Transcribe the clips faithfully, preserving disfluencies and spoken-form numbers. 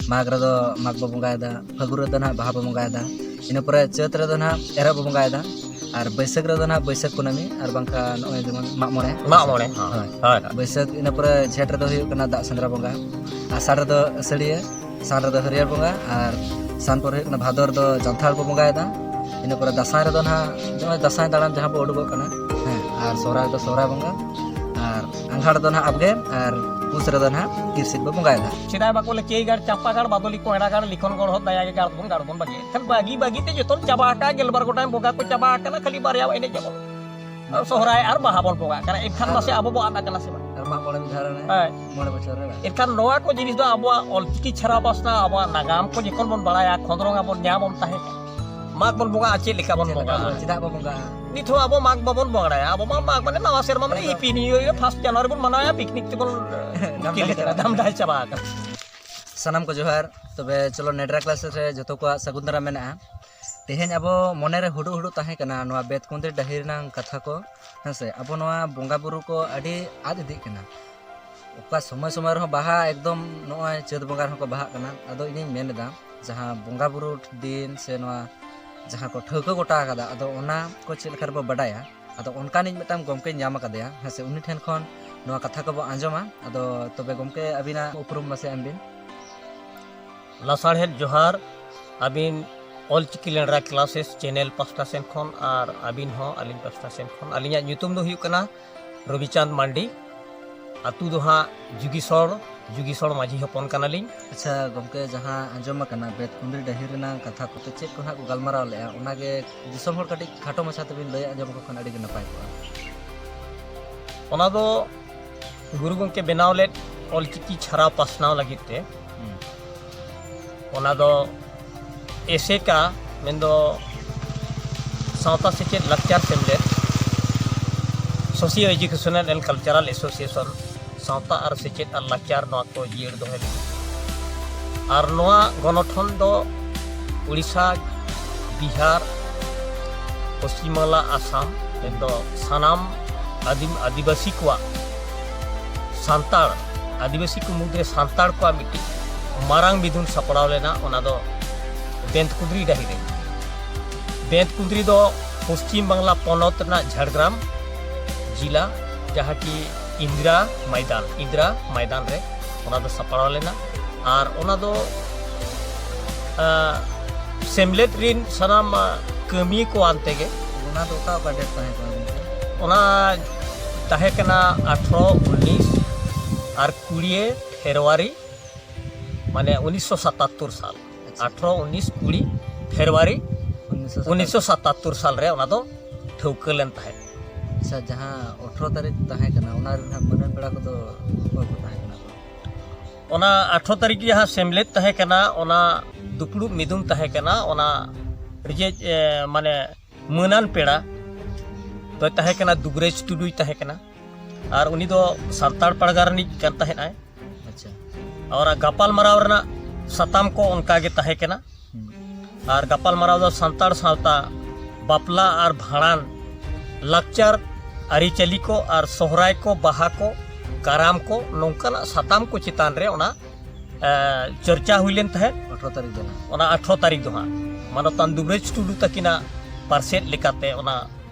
ᱢᱟᱜᱽ ᱨᱮᱫᱚ ᱢᱟᱜᱽ ᱵᱚ ᱵᱚᱸᱜᱟᱭᱮᱫᱟ, ᱯᱷᱟᱹᱜᱩᱱ ᱨᱮᱫᱚ ᱱᱟᱦᱟᱜ ᱵᱟᱦᱟ ᱵᱚ ᱵᱚᱸᱜᱟᱭᱮᱫᱟ, ᱤᱱᱟᱹ ᱯᱚᱨᱮ ᱪᱟᱹᱛ ᱨᱮᱫᱚ ᱱᱟᱦᱟᱜ ᱮᱨᱚᱜ ᱵᱚ ᱵᱚᱸᱜᱟᱭᱮᱫᱟ, ᱟᱨ ᱵᱟᱹᱭᱥᱟᱹᱠᱷ ᱨᱮᱫᱚ ᱱᱟᱦᱟᱜ ᱵᱟᱹᱭᱥᱟᱹᱠᱷ ᱠᱩᱱᱟᱹᱢᱤ, ᱟᱨ ᱵᱟᱝᱠᱷᱟᱱ ᱱᱚᱜᱼᱚᱭ ᱡᱮᱢᱚᱱ ᱢᱟᱜ ᱢᱚᱬᱮ᱾ ᱢᱟᱜ ᱢᱚᱬᱮ, ᱦᱮᱸ᱾ ᱦᱳᱭ᱾ ᱦᱳᱭ, ᱦᱳᱭ᱾ ᱵᱟᱹᱭᱥᱟᱹᱠᱷ, ᱤᱱᱟᱹ ᱯᱚᱨᱮ ᱡᱷᱮᱸᱴ ᱨᱮᱫᱚ ᱦᱩᱭᱩᱜ ᱠᱟᱱᱟ ᱫᱟᱜ ᱥᱮᱸᱫᱽᱨᱟ ᱵᱚᱸᱜᱟ, ᱟᱥᱟᱲ ᱨᱮᱫᱚ ᱟᱹᱥᱟᱹᱲᱤᱭᱟᱹ, ᱥᱟᱱ ᱨᱮᱫᱚ ᱦᱟᱹᱨᱭᱟᱹᱲ ᱵᱚᱸᱜᱟ, ᱟᱨ ᱥᱟᱱ ᱯᱚᱨᱮ ᱦᱩᱭᱩᱜ ᱠᱟᱱᱟ ᱵᱷᱟᱫᱚᱨ ᱫᱚ ᱡᱟᱱᱛᱷᱟᱲ ᱵᱚ ᱵᱚᱸᱜᱟᱭᱮᱫᱟ, ᱤᱱᱟᱹ ᱯᱚᱨᱮ ᱫᱟᱸᱥᱟᱭ ᱨᱮᱫᱚ ᱱᱟᱦᱟᱜ ᱱᱚᱜᱼᱚᱭ ᱫᱟᱸᱥᱟᱭ ᱫᱟᱬᱟᱱ ᱡᱟᱦᱟᱸ ᱵᱚ ᱩᱰᱩᱠᱚᱜ ᱠᱟᱱᱟ, ᱦᱮᱸ, ᱟᱨ ᱥᱚᱦᱨᱟᱭ ᱫᱚ ᱥᱚᱦᱨᱟᱭ ᱵᱚᱸᱜᱟ, ᱟᱨ ᱟᱸᱜᱷᱟᱲ ᱫᱚ ᱱᱟᱦᱟᱜ ᱟᱵᱜᱮ, ᱟᱨ ᱯᱩᱥ ᱨᱮᱫᱚ ᱱᱟᱦᱟᱜ ᱤᱨᱥᱤᱫ ᱵᱚ ᱵᱚᱸᱜᱟᱭᱮᱫᱟ᱾ ᱥᱮᱫᱟᱭ ᱵᱟᱠᱚ ᱞᱟᱹᱭ ᱪᱟᱹᱭ ᱜᱟᱲ, ᱪᱟᱢᱯᱟ ᱜᱟᱲ, ᱵᱟᱫᱚᱞᱤ, ᱠᱚᱭᱲᱟ ᱜᱟᱲ, ᱞᱤᱠᱷᱚᱱ ᱜᱚᱲ, ᱦᱚᱸ ᱫᱟᱭᱟ ᱜᱮ ᱜᱟᱲ ᱵᱚᱱ, ᱜᱟᱲ ᱵᱚᱱ ᱵᱟᱹᱜᱤ᱾ ᱮᱱᱠᱷᱟᱱ ᱵᱟᱹᱜᱤ ᱵᱟᱹᱜᱤ ᱛᱮ ᱡᱚᱛᱚᱱ ᱪᱟᱵᱟ ᱟᱠᱟᱫ, ᱜᱮᱞᱵᱟᱨ ᱜᱚᱴᱟᱝ ᱵᱚᱸᱜᱟ ᱠᱚ ᱪᱟᱵᱟ ᱟᱠᱟᱱᱟ, ᱠᱷᱟᱹᱞᱤ ᱵᱟᱨᱭᱟ ᱮᱱᱮᱡ ᱟᱵᱚᱱ᱾ ᱟᱨ ᱥᱚᱦᱨᱟᱭ ᱟᱨ ᱵᱟᱦᱟ ᱵᱚᱱ ᱵᱚᱸᱜᱟᱜ ᱠᱟᱱᱟ, ᱮᱱᱠᱷᱟᱱ ᱟᱫᱚ ᱢᱟᱥᱮ ᱟᱵᱚ ᱵᱚ ᱟᱫ ᱟᱠᱟᱱᱟ ᱥᱮ ᱵᱟᱝ? ᱟᱨ ᱢᱟᱜ ᱢᱚᱬᱮ ᱢᱤᱫ ᱫᱷᱟᱣ ᱨᱮ ᱦᱳᱭ᱾ ᱢᱚᱬᱮ ᱵᱚᱪᱷᱚᱨ ᱨᱮ ᱵᱟᱝ? ᱮᱱᱠᱷᱟᱱ ᱱᱚᱣᱟ ᱠᱚ ᱡᱤᱱᱤᱥ ᱫᱚ ᱟᱵᱚᱣᱟᱜ ᱚᱞᱪᱤᱠᱤ ᱪᱷᱟᱨᱟᱣ ᱯᱟᱥᱱᱟᱣ, ᱟᱵᱚᱣᱟᱜ ᱱᱟᱜᱟᱢ ᱠᱚ ᱡᱚᱠᱷᱚᱱ ᱵᱚᱱ ᱵᱟᱲᱟᱭᱟ, ᱠᱷᱚᱸᱫᱽᱨᱚᱝ ᱟᱵᱚᱱ, ᱧᱟᱢ ᱟᱵᱚᱱ ᱛᱟᱦᱮᱸ ᱠᱟᱱᱟ᱾ ᱢᱟᱜᱽ ᱵᱚᱱ ᱵᱚᱸᱜᱟᱜᱼᱟ, ᱪᱮᱫ ᱞᱮᱠᱟ ᱵᱚᱱ ᱪᱮᱫᱟᱜ ᱵᱚᱸᱜᱟᱜᱼᱟ? ᱵᱚᱱ, ᱪᱮᱫᱟᱜ ᱵᱚ ᱵᱚᱸᱜᱟᱜᱼᱟ? ᱱᱤᱛ ᱦᱚᱸ ᱟᱵᱚ ᱢᱟᱜᱽ ᱵᱟᱵᱚᱱ ᱵᱚᱸᱜᱟᱭᱟ᱾ ᱟᱵᱚ ᱢᱟ ᱢᱟᱜᱽ ᱢᱟᱱᱮ ᱱᱟᱣᱟ ᱥᱮᱨᱢᱟ ᱢᱟᱱᱮ ᱦᱮᱸ᱾ Happy New Year, first January ᱵᱚᱱ ᱢᱟᱱᱟᱣᱟ, picnic ᱛᱮᱵᱚᱱ ᱫᱷᱟᱢ ᱪᱮᱫ ᱞᱮᱠᱟ? ᱫᱟᱭ ᱪᱟᱵᱟ᱾ ᱫᱷᱟᱢ ᱫᱟᱭ ᱪᱟᱵᱟ ᱟᱠᱟᱱᱟ᱾ ᱥᱟᱱᱟᱢ ᱠᱚ ᱡᱚᱦᱟᱨ᱾ ᱛᱚᱵᱮ ᱪᱚᱞᱚ, ᱱᱮᱰᱨᱟ ᱠᱞᱟᱥᱮᱥ ᱨᱮ ᱡᱚᱛᱚ ᱠᱚᱣᱟᱜ ᱥᱟᱹᱜᱩᱱ ᱫᱟᱨᱟᱢ ᱢᱮᱱᱟᱜᱼᱟ᱾ ᱛᱮᱦᱮᱧ ᱟᱵᱚ ᱢᱚᱱᱮᱨᱮ ᱦᱩᱰᱩᱜ ᱦᱩᱰᱩᱜ ᱛᱟᱦᱮᱸ ᱠᱟᱱᱟ ᱱᱚᱣᱟ ᱵᱮᱛᱠᱩᱸᱫᱽᱨᱤ ᱰᱟᱹᱦᱤ ᱨᱮᱱᱟᱝ ᱠᱟᱛᱷᱟ ᱠᱚ, ᱦᱮᱸ ᱥᱮ? ᱟᱵᱚ ᱱᱚᱣᱟ ᱵᱚᱸᱜᱟ ᱵᱩᱨᱩ ᱠᱚ ᱟᱹᱰᱤ ᱟᱫ ᱤᱫᱤᱜ ᱠᱟᱱᱟ᱾ ᱚᱠᱟ ᱥᱚᱢᱚᱭ ᱥᱚᱢᱚᱭ ᱨᱮᱦᱚᱸ ᱵᱟᱦᱟ, ᱮᱠᱫᱚᱢ ᱱᱚᱜᱼᱚᱭ ᱪᱟᱹᱛ ᱵᱚᱸᱜᱟ ᱨᱮᱦᱚᱸ ᱠᱚ ᱵᱟᱦᱟᱜ ᱠᱟᱱᱟ᱾ ᱟᱫᱚ ᱤᱧᱤᱧ ᱢᱮᱱ ᱮᱫᱟ, ᱡᱟᱦᱟᱸ ᱵᱚᱸᱜᱟ ᱵᱩᱨᱩ ᱫᱤᱱ ᱥᱮ ᱱᱚᱣᱟ ᱡᱟᱦᱟᱸ ᱠᱚ ᱴᱷᱟᱹᱣᱠᱟᱹ ᱜᱚᱴᱟ ᱟᱠᱟᱫᱟ, ᱟᱫᱚ ᱚᱱᱟ ᱠᱚ ᱪᱮᱫ ᱞᱮᱠᱟ ᱨᱮᱵᱚ ᱵᱟᱰᱟᱭᱟ? ᱟᱫᱚ ᱚᱱᱠᱟᱱᱤᱡ ᱢᱤᱫᱴᱟᱝ ᱜᱚᱢᱠᱮᱧ ᱧᱟᱢ ᱟᱠᱟᱫᱮᱭᱟ, ᱦᱮᱸ ᱥᱮ? ᱩᱱᱤ ᱴᱷᱮᱱ ᱠᱷᱚᱱ ᱱᱚᱣᱟ ᱠᱟᱛᱷᱟ ᱠᱚᱵᱚ ᱟᱸᱡᱚᱢᱟ᱾ ᱟᱫᱚ ᱛᱚᱵᱮ ᱜᱚᱢᱠᱮ, ᱟᱹᱵᱤᱱᱟᱜ ᱩᱯᱨᱩᱢ ᱢᱟᱥᱮ ᱮᱢ ᱵᱤᱱ᱾ ᱞᱟᱥᱟᱲᱦᱮᱫ ᱡᱚᱦᱟᱨ᱾ ᱟᱹᱵᱤᱱ ᱚᱞᱪᱤᱠᱤ ᱞᱮᱸᱰᱨᱟ ᱠᱞᱟᱥᱮᱥ ᱪᱮᱱᱮᱞ ᱯᱟᱥᱴᱟ ᱥᱮᱱ ᱠᱷᱚᱱ ᱟᱨ ᱟᱹᱵᱤᱱ ᱦᱚᱸ ᱟᱹᱞᱤᱧ ᱯᱟᱥᱴᱟ ᱥᱮᱱ ᱠᱷᱚᱱ᱾ ᱟᱹᱞᱤᱧᱟᱜ ᱧᱩᱛᱩᱢ ᱫᱚ ᱦᱩᱭᱩᱜ ᱠᱟᱱᱟ ᱨᱚᱵᱤᱪᱟᱸᱫᱽ ᱢᱟᱱᱰᱤ᱾ ᱟᱹᱛᱩ ᱫᱚ ᱦᱟᱸᱜ ᱡᱩᱜᱤᱥᱚᱲ, ᱡᱩᱜᱤᱥᱚᱲ ᱢᱟᱹᱡᱷᱤ ᱦᱚᱯᱚᱱ ᱠᱟᱱᱟᱞᱤᱧ᱾ ᱟᱪᱪᱷᱟ ᱜᱚᱢᱠᱮ, ᱡᱟᱦᱟᱸ ᱟᱸᱡᱚᱢ ᱟᱠᱟᱱᱟ ᱵᱮᱛᱠᱩᱸᱫᱽᱨᱤ ᱰᱟᱹᱦᱤ ᱨᱮᱱᱟᱜ ᱠᱟᱛᱷᱟ ᱠᱚᱛᱮ ᱪᱮᱫ ᱠᱚ ᱱᱟᱦᱟᱜ ᱠᱚ ᱜᱟᱞᱢᱟᱨᱟᱣ ᱞᱮᱫᱼᱟ, ᱚᱱᱟᱜᱮ ᱫᱤᱥᱚᱢ ᱦᱚᱲ ᱠᱟᱹᱴᱤᱡ ᱠᱷᱟᱴᱚ ᱢᱟᱪᱷᱟ ᱛᱮᱵᱤᱱ ᱞᱟᱹᱭ ᱟᱸᱡᱚᱢ ᱟᱠᱚ ᱠᱷᱟᱱ ᱟᱹᱰᱤ ᱜᱮ ᱱᱟᱯᱟᱭ ᱠᱚᱜᱼᱟ᱾ ᱚᱱᱟ ᱫᱚ ᱜᱩᱨᱩ ᱜᱚᱢᱠᱮ ᱵᱮᱱᱟᱣ ᱞᱮᱫ ᱚᱞᱪᱤᱠᱤ ᱪᱷᱟᱨᱟᱣ ᱯᱟᱥᱱᱟᱣ ᱞᱟᱹᱜᱤᱫ ᱛᱮ᱾ ᱦᱩᱸ᱾ ᱚᱱᱟ ᱫᱚ ᱮᱥᱮᱠᱟ, ᱢᱮᱱᱫᱚ ᱥᱟᱶᱛᱟ ᱥᱮᱪᱮᱫ ᱞᱟᱠᱪᱟᱨ ᱥᱮᱢᱞᱮᱫ, Socio Educational and Cultural Association, ᱥᱟᱶᱛᱟ ᱟᱨ ᱥᱮᱪᱮᱫ ᱟᱨ ᱞᱟᱠᱪᱟᱨ, ᱱᱚᱣᱟ ᱠᱚ ᱡᱤᱭᱟᱹᱲ ᱫᱚᱦᱚᱭ ᱞᱟᱹᱜᱤᱫ᱾ ᱟᱨ ᱱᱚᱣᱟ ᱜᱚᱱᱚᱴᱷᱚᱱ ᱫᱚ ᱩᱲᱤᱥᱥᱟ, ᱵᱤᱦᱟᱨ, ᱯᱚᱥᱪᱤᱢ ᱵᱟᱝᱞᱟ, ᱟᱥᱟᱢ ᱨᱮᱱ ᱫᱚ ᱥᱟᱱᱟᱢ ᱟᱹᱫᱤᱢ ᱟᱹᱫᱤᱵᱟᱹᱥᱤ ᱠᱚᱣᱟᱜ, ᱥᱟᱱᱛᱟᱲ, ᱟᱹᱫᱤᱵᱟᱹᱥᱤ ᱠᱚ ᱢᱩᱫᱽᱨᱮ ᱥᱟᱱᱛᱟᱲ ᱠᱚᱣᱟᱜ ᱢᱤᱫᱴᱤᱡ ᱢᱟᱨᱟᱝ ᱢᱤᱫᱩᱱ ᱥᱟᱯᱲᱟᱣ ᱞᱮᱱᱟ, ᱚᱱᱟ ᱫᱚ ᱵᱮᱸᱛᱠᱩᱸᱫᱽᱨᱤ ᱰᱟᱹᱦᱤ ᱨᱮ᱾ ᱵᱮᱸᱛᱠᱩᱸᱫᱽᱨᱤ ᱫᱚ ᱯᱚᱥᱪᱤᱢ ᱵᱟᱝᱞᱟ ᱯᱚᱱᱚᱛ ᱨᱮᱱᱟᱜ ᱡᱷᱟᱲᱜᱨᱟᱢ ᱡᱤᱞᱟ, ᱡᱟᱦᱟᱸ ᱠᱤ ᱤᱱᱫᱤᱨᱟ ᱢᱚᱭᱫᱟᱱ, ᱤᱱᱫᱤᱨᱟ ᱢᱚᱭᱫᱟᱱ ᱨᱮ ᱚᱱᱟ ᱫᱚ ᱥᱟᱯᱲᱟᱣ ᱞᱮᱱᱟ᱾ ᱟᱨ ᱚᱱᱟ ᱫᱚ, ᱟᱸ, ᱥᱮᱢᱞᱮᱫ ᱨᱤᱱ ᱥᱟᱱᱟᱢ, ᱟᱸ, ᱠᱟᱹᱢᱤᱭᱟᱹ ᱠᱚ ᱟᱱᱛᱮ ᱜᱮ᱾ ᱚᱱᱟ ᱫᱚ ᱚᱠᱟ, ᱚᱠᱟ date ᱛᱟᱦᱮᱸ ᱠᱟᱱᱟ ᱜᱚᱢᱠᱮ? ᱚᱱᱟ ᱛᱟᱦᱮᱸ ᱠᱟᱱᱟ ᱟᱴᱷᱨᱚ ᱩᱱᱤᱥ ᱟᱨ ᱠᱩᱲᱤ ᱯᱷᱮᱵᱽᱨᱩᱣᱟᱨᱤ, ᱢᱟᱱᱮ ᱩᱱᱤᱥᱥᱚ ᱥᱟᱛᱟᱛᱛᱳᱨ ᱥᱟᱞ᱾ ᱟᱪᱪᱷᱟ᱾ ᱟᱴᱷᱨᱚ ᱩᱱᱤᱥ ᱠᱩᱲᱤ ᱯᱷᱮᱵᱽᱨᱩᱣᱟᱨᱤ ᱩᱱᱤᱥᱥᱚ ᱥᱟᱛᱟᱛᱛᱳᱨ᱾ ᱩᱱᱤᱥᱥᱚ ᱥᱟᱛᱟᱛᱛᱳᱨ ᱥᱟᱞ ᱨᱮ ᱚᱱᱟ ᱫᱚ ᱴᱷᱟᱹᱣᱠᱟᱹ ᱞᱮᱱ ᱛᱟᱦᱮᱸᱫ᱾ ᱟᱪᱪᱷᱟ, ᱡᱟᱦᱟᱸ ᱟᱴᱷᱨᱚ ᱛᱟᱹᱨᱤᱠᱷ ᱛᱟᱦᱮᱸ ᱠᱟᱱᱟ, ᱚᱱᱟ ᱨᱮᱱᱟᱜ ᱢᱟᱹᱱᱟᱱ ᱯᱮᱲᱟ ᱠᱚᱫᱚ ᱚᱠᱚᱭ ᱠᱚ ᱛᱟᱦᱮᱸ ᱠᱟᱱᱟ ᱠᱚ? ᱚᱱᱟ ᱟᱴᱷᱨᱚ ᱛᱟᱹᱨᱤᱠᱷ ᱡᱟᱦᱟᱸ ᱥᱮᱢᱞᱮᱫ ᱛᱟᱦᱮᱸ ᱠᱟᱱᱟ, ᱚᱱᱟ ᱫᱩᱯᱲᱩᱵ ᱢᱤᱫᱩᱱ ᱛᱟᱦᱮᱸ ᱠᱟᱱᱟ, ᱚᱱᱟ ᱨᱮ, ᱮ, ᱢᱟᱱᱮ ᱢᱟᱹᱱᱟᱱ ᱯᱮᱲᱟ ᱫᱚᱭ ᱛᱟᱦᱮᱸ ᱠᱟᱱᱟ, ᱫᱩᱵᱽᱨᱟᱡᱽ ᱴᱩᱰᱩᱭ ᱛᱟᱦᱮᱸ ᱠᱟᱱᱟ᱾ ᱟᱨ ᱩᱱᱤ ᱫᱚ ᱥᱟᱱᱛᱟᱲ ᱯᱟᱲᱜᱟᱱ ᱨᱤᱱᱤᱡ ᱠᱟᱱ ᱛᱟᱦᱮᱸᱫ ᱟᱭ᱾ ᱟᱪᱪᱷᱟ᱾ ᱚᱱᱟ ᱜᱟᱯᱟᱞ ᱢᱟᱨᱟᱣ ᱨᱮᱱᱟᱜ ᱥᱟᱛᱟᱢ ᱠᱚ ᱚᱱᱠᱟ ᱜᱮ ᱛᱟᱦᱮᱸ ᱠᱟᱱᱟ᱾ ᱦᱩᱸ᱾ ᱟᱨ ᱜᱟᱯᱟᱞ ᱢᱟᱨᱟᱣ ᱫᱚ ᱥᱟᱱᱛᱟᱲ ᱥᱟᱶᱛᱟ, ᱵᱟᱯᱞᱟ ᱟᱨ ᱵᱷᱟᱸᱰᱟᱱ, ᱞᱟᱠᱪᱟᱨ ᱟᱹᱨᱤᱪᱟᱹᱞᱤ ᱠᱚ ᱟᱨ ᱥᱚᱦᱨᱟᱭ ᱠᱚ, ᱵᱟᱦᱟ ᱠᱚ, ᱠᱟᱨᱟᱢ ᱠᱚ, ᱱᱚᱝᱠᱟᱱᱟᱜ ᱥᱟᱛᱟᱢ ᱠᱚ ᱪᱮᱛᱟᱱ ᱨᱮ ᱚᱱᱟ, ᱮ, ᱪᱚᱨᱪᱟ ᱦᱩᱭ ᱞᱮᱱ ᱛᱟᱦᱮᱸᱫ᱾ ᱟᱴᱷᱨᱚ ᱛᱟᱹᱨᱤᱠᱷ ᱫᱚ ᱱᱟᱦᱟᱜ᱾ ᱚᱱᱟ ᱟᱴᱷᱨᱚ ᱛᱟᱹᱨᱤᱠᱷ ᱫᱚ ᱦᱟᱸᱜ ᱢᱟᱱᱚᱛᱟᱱ ᱫᱩᱵᱽᱨᱟᱡᱽ ᱴᱩᱰᱩ ᱛᱟᱹᱠᱤᱱᱟᱜ ᱯᱟᱨᱥᱮᱫ ᱞᱮᱠᱟᱛᱮ ᱚᱱᱟ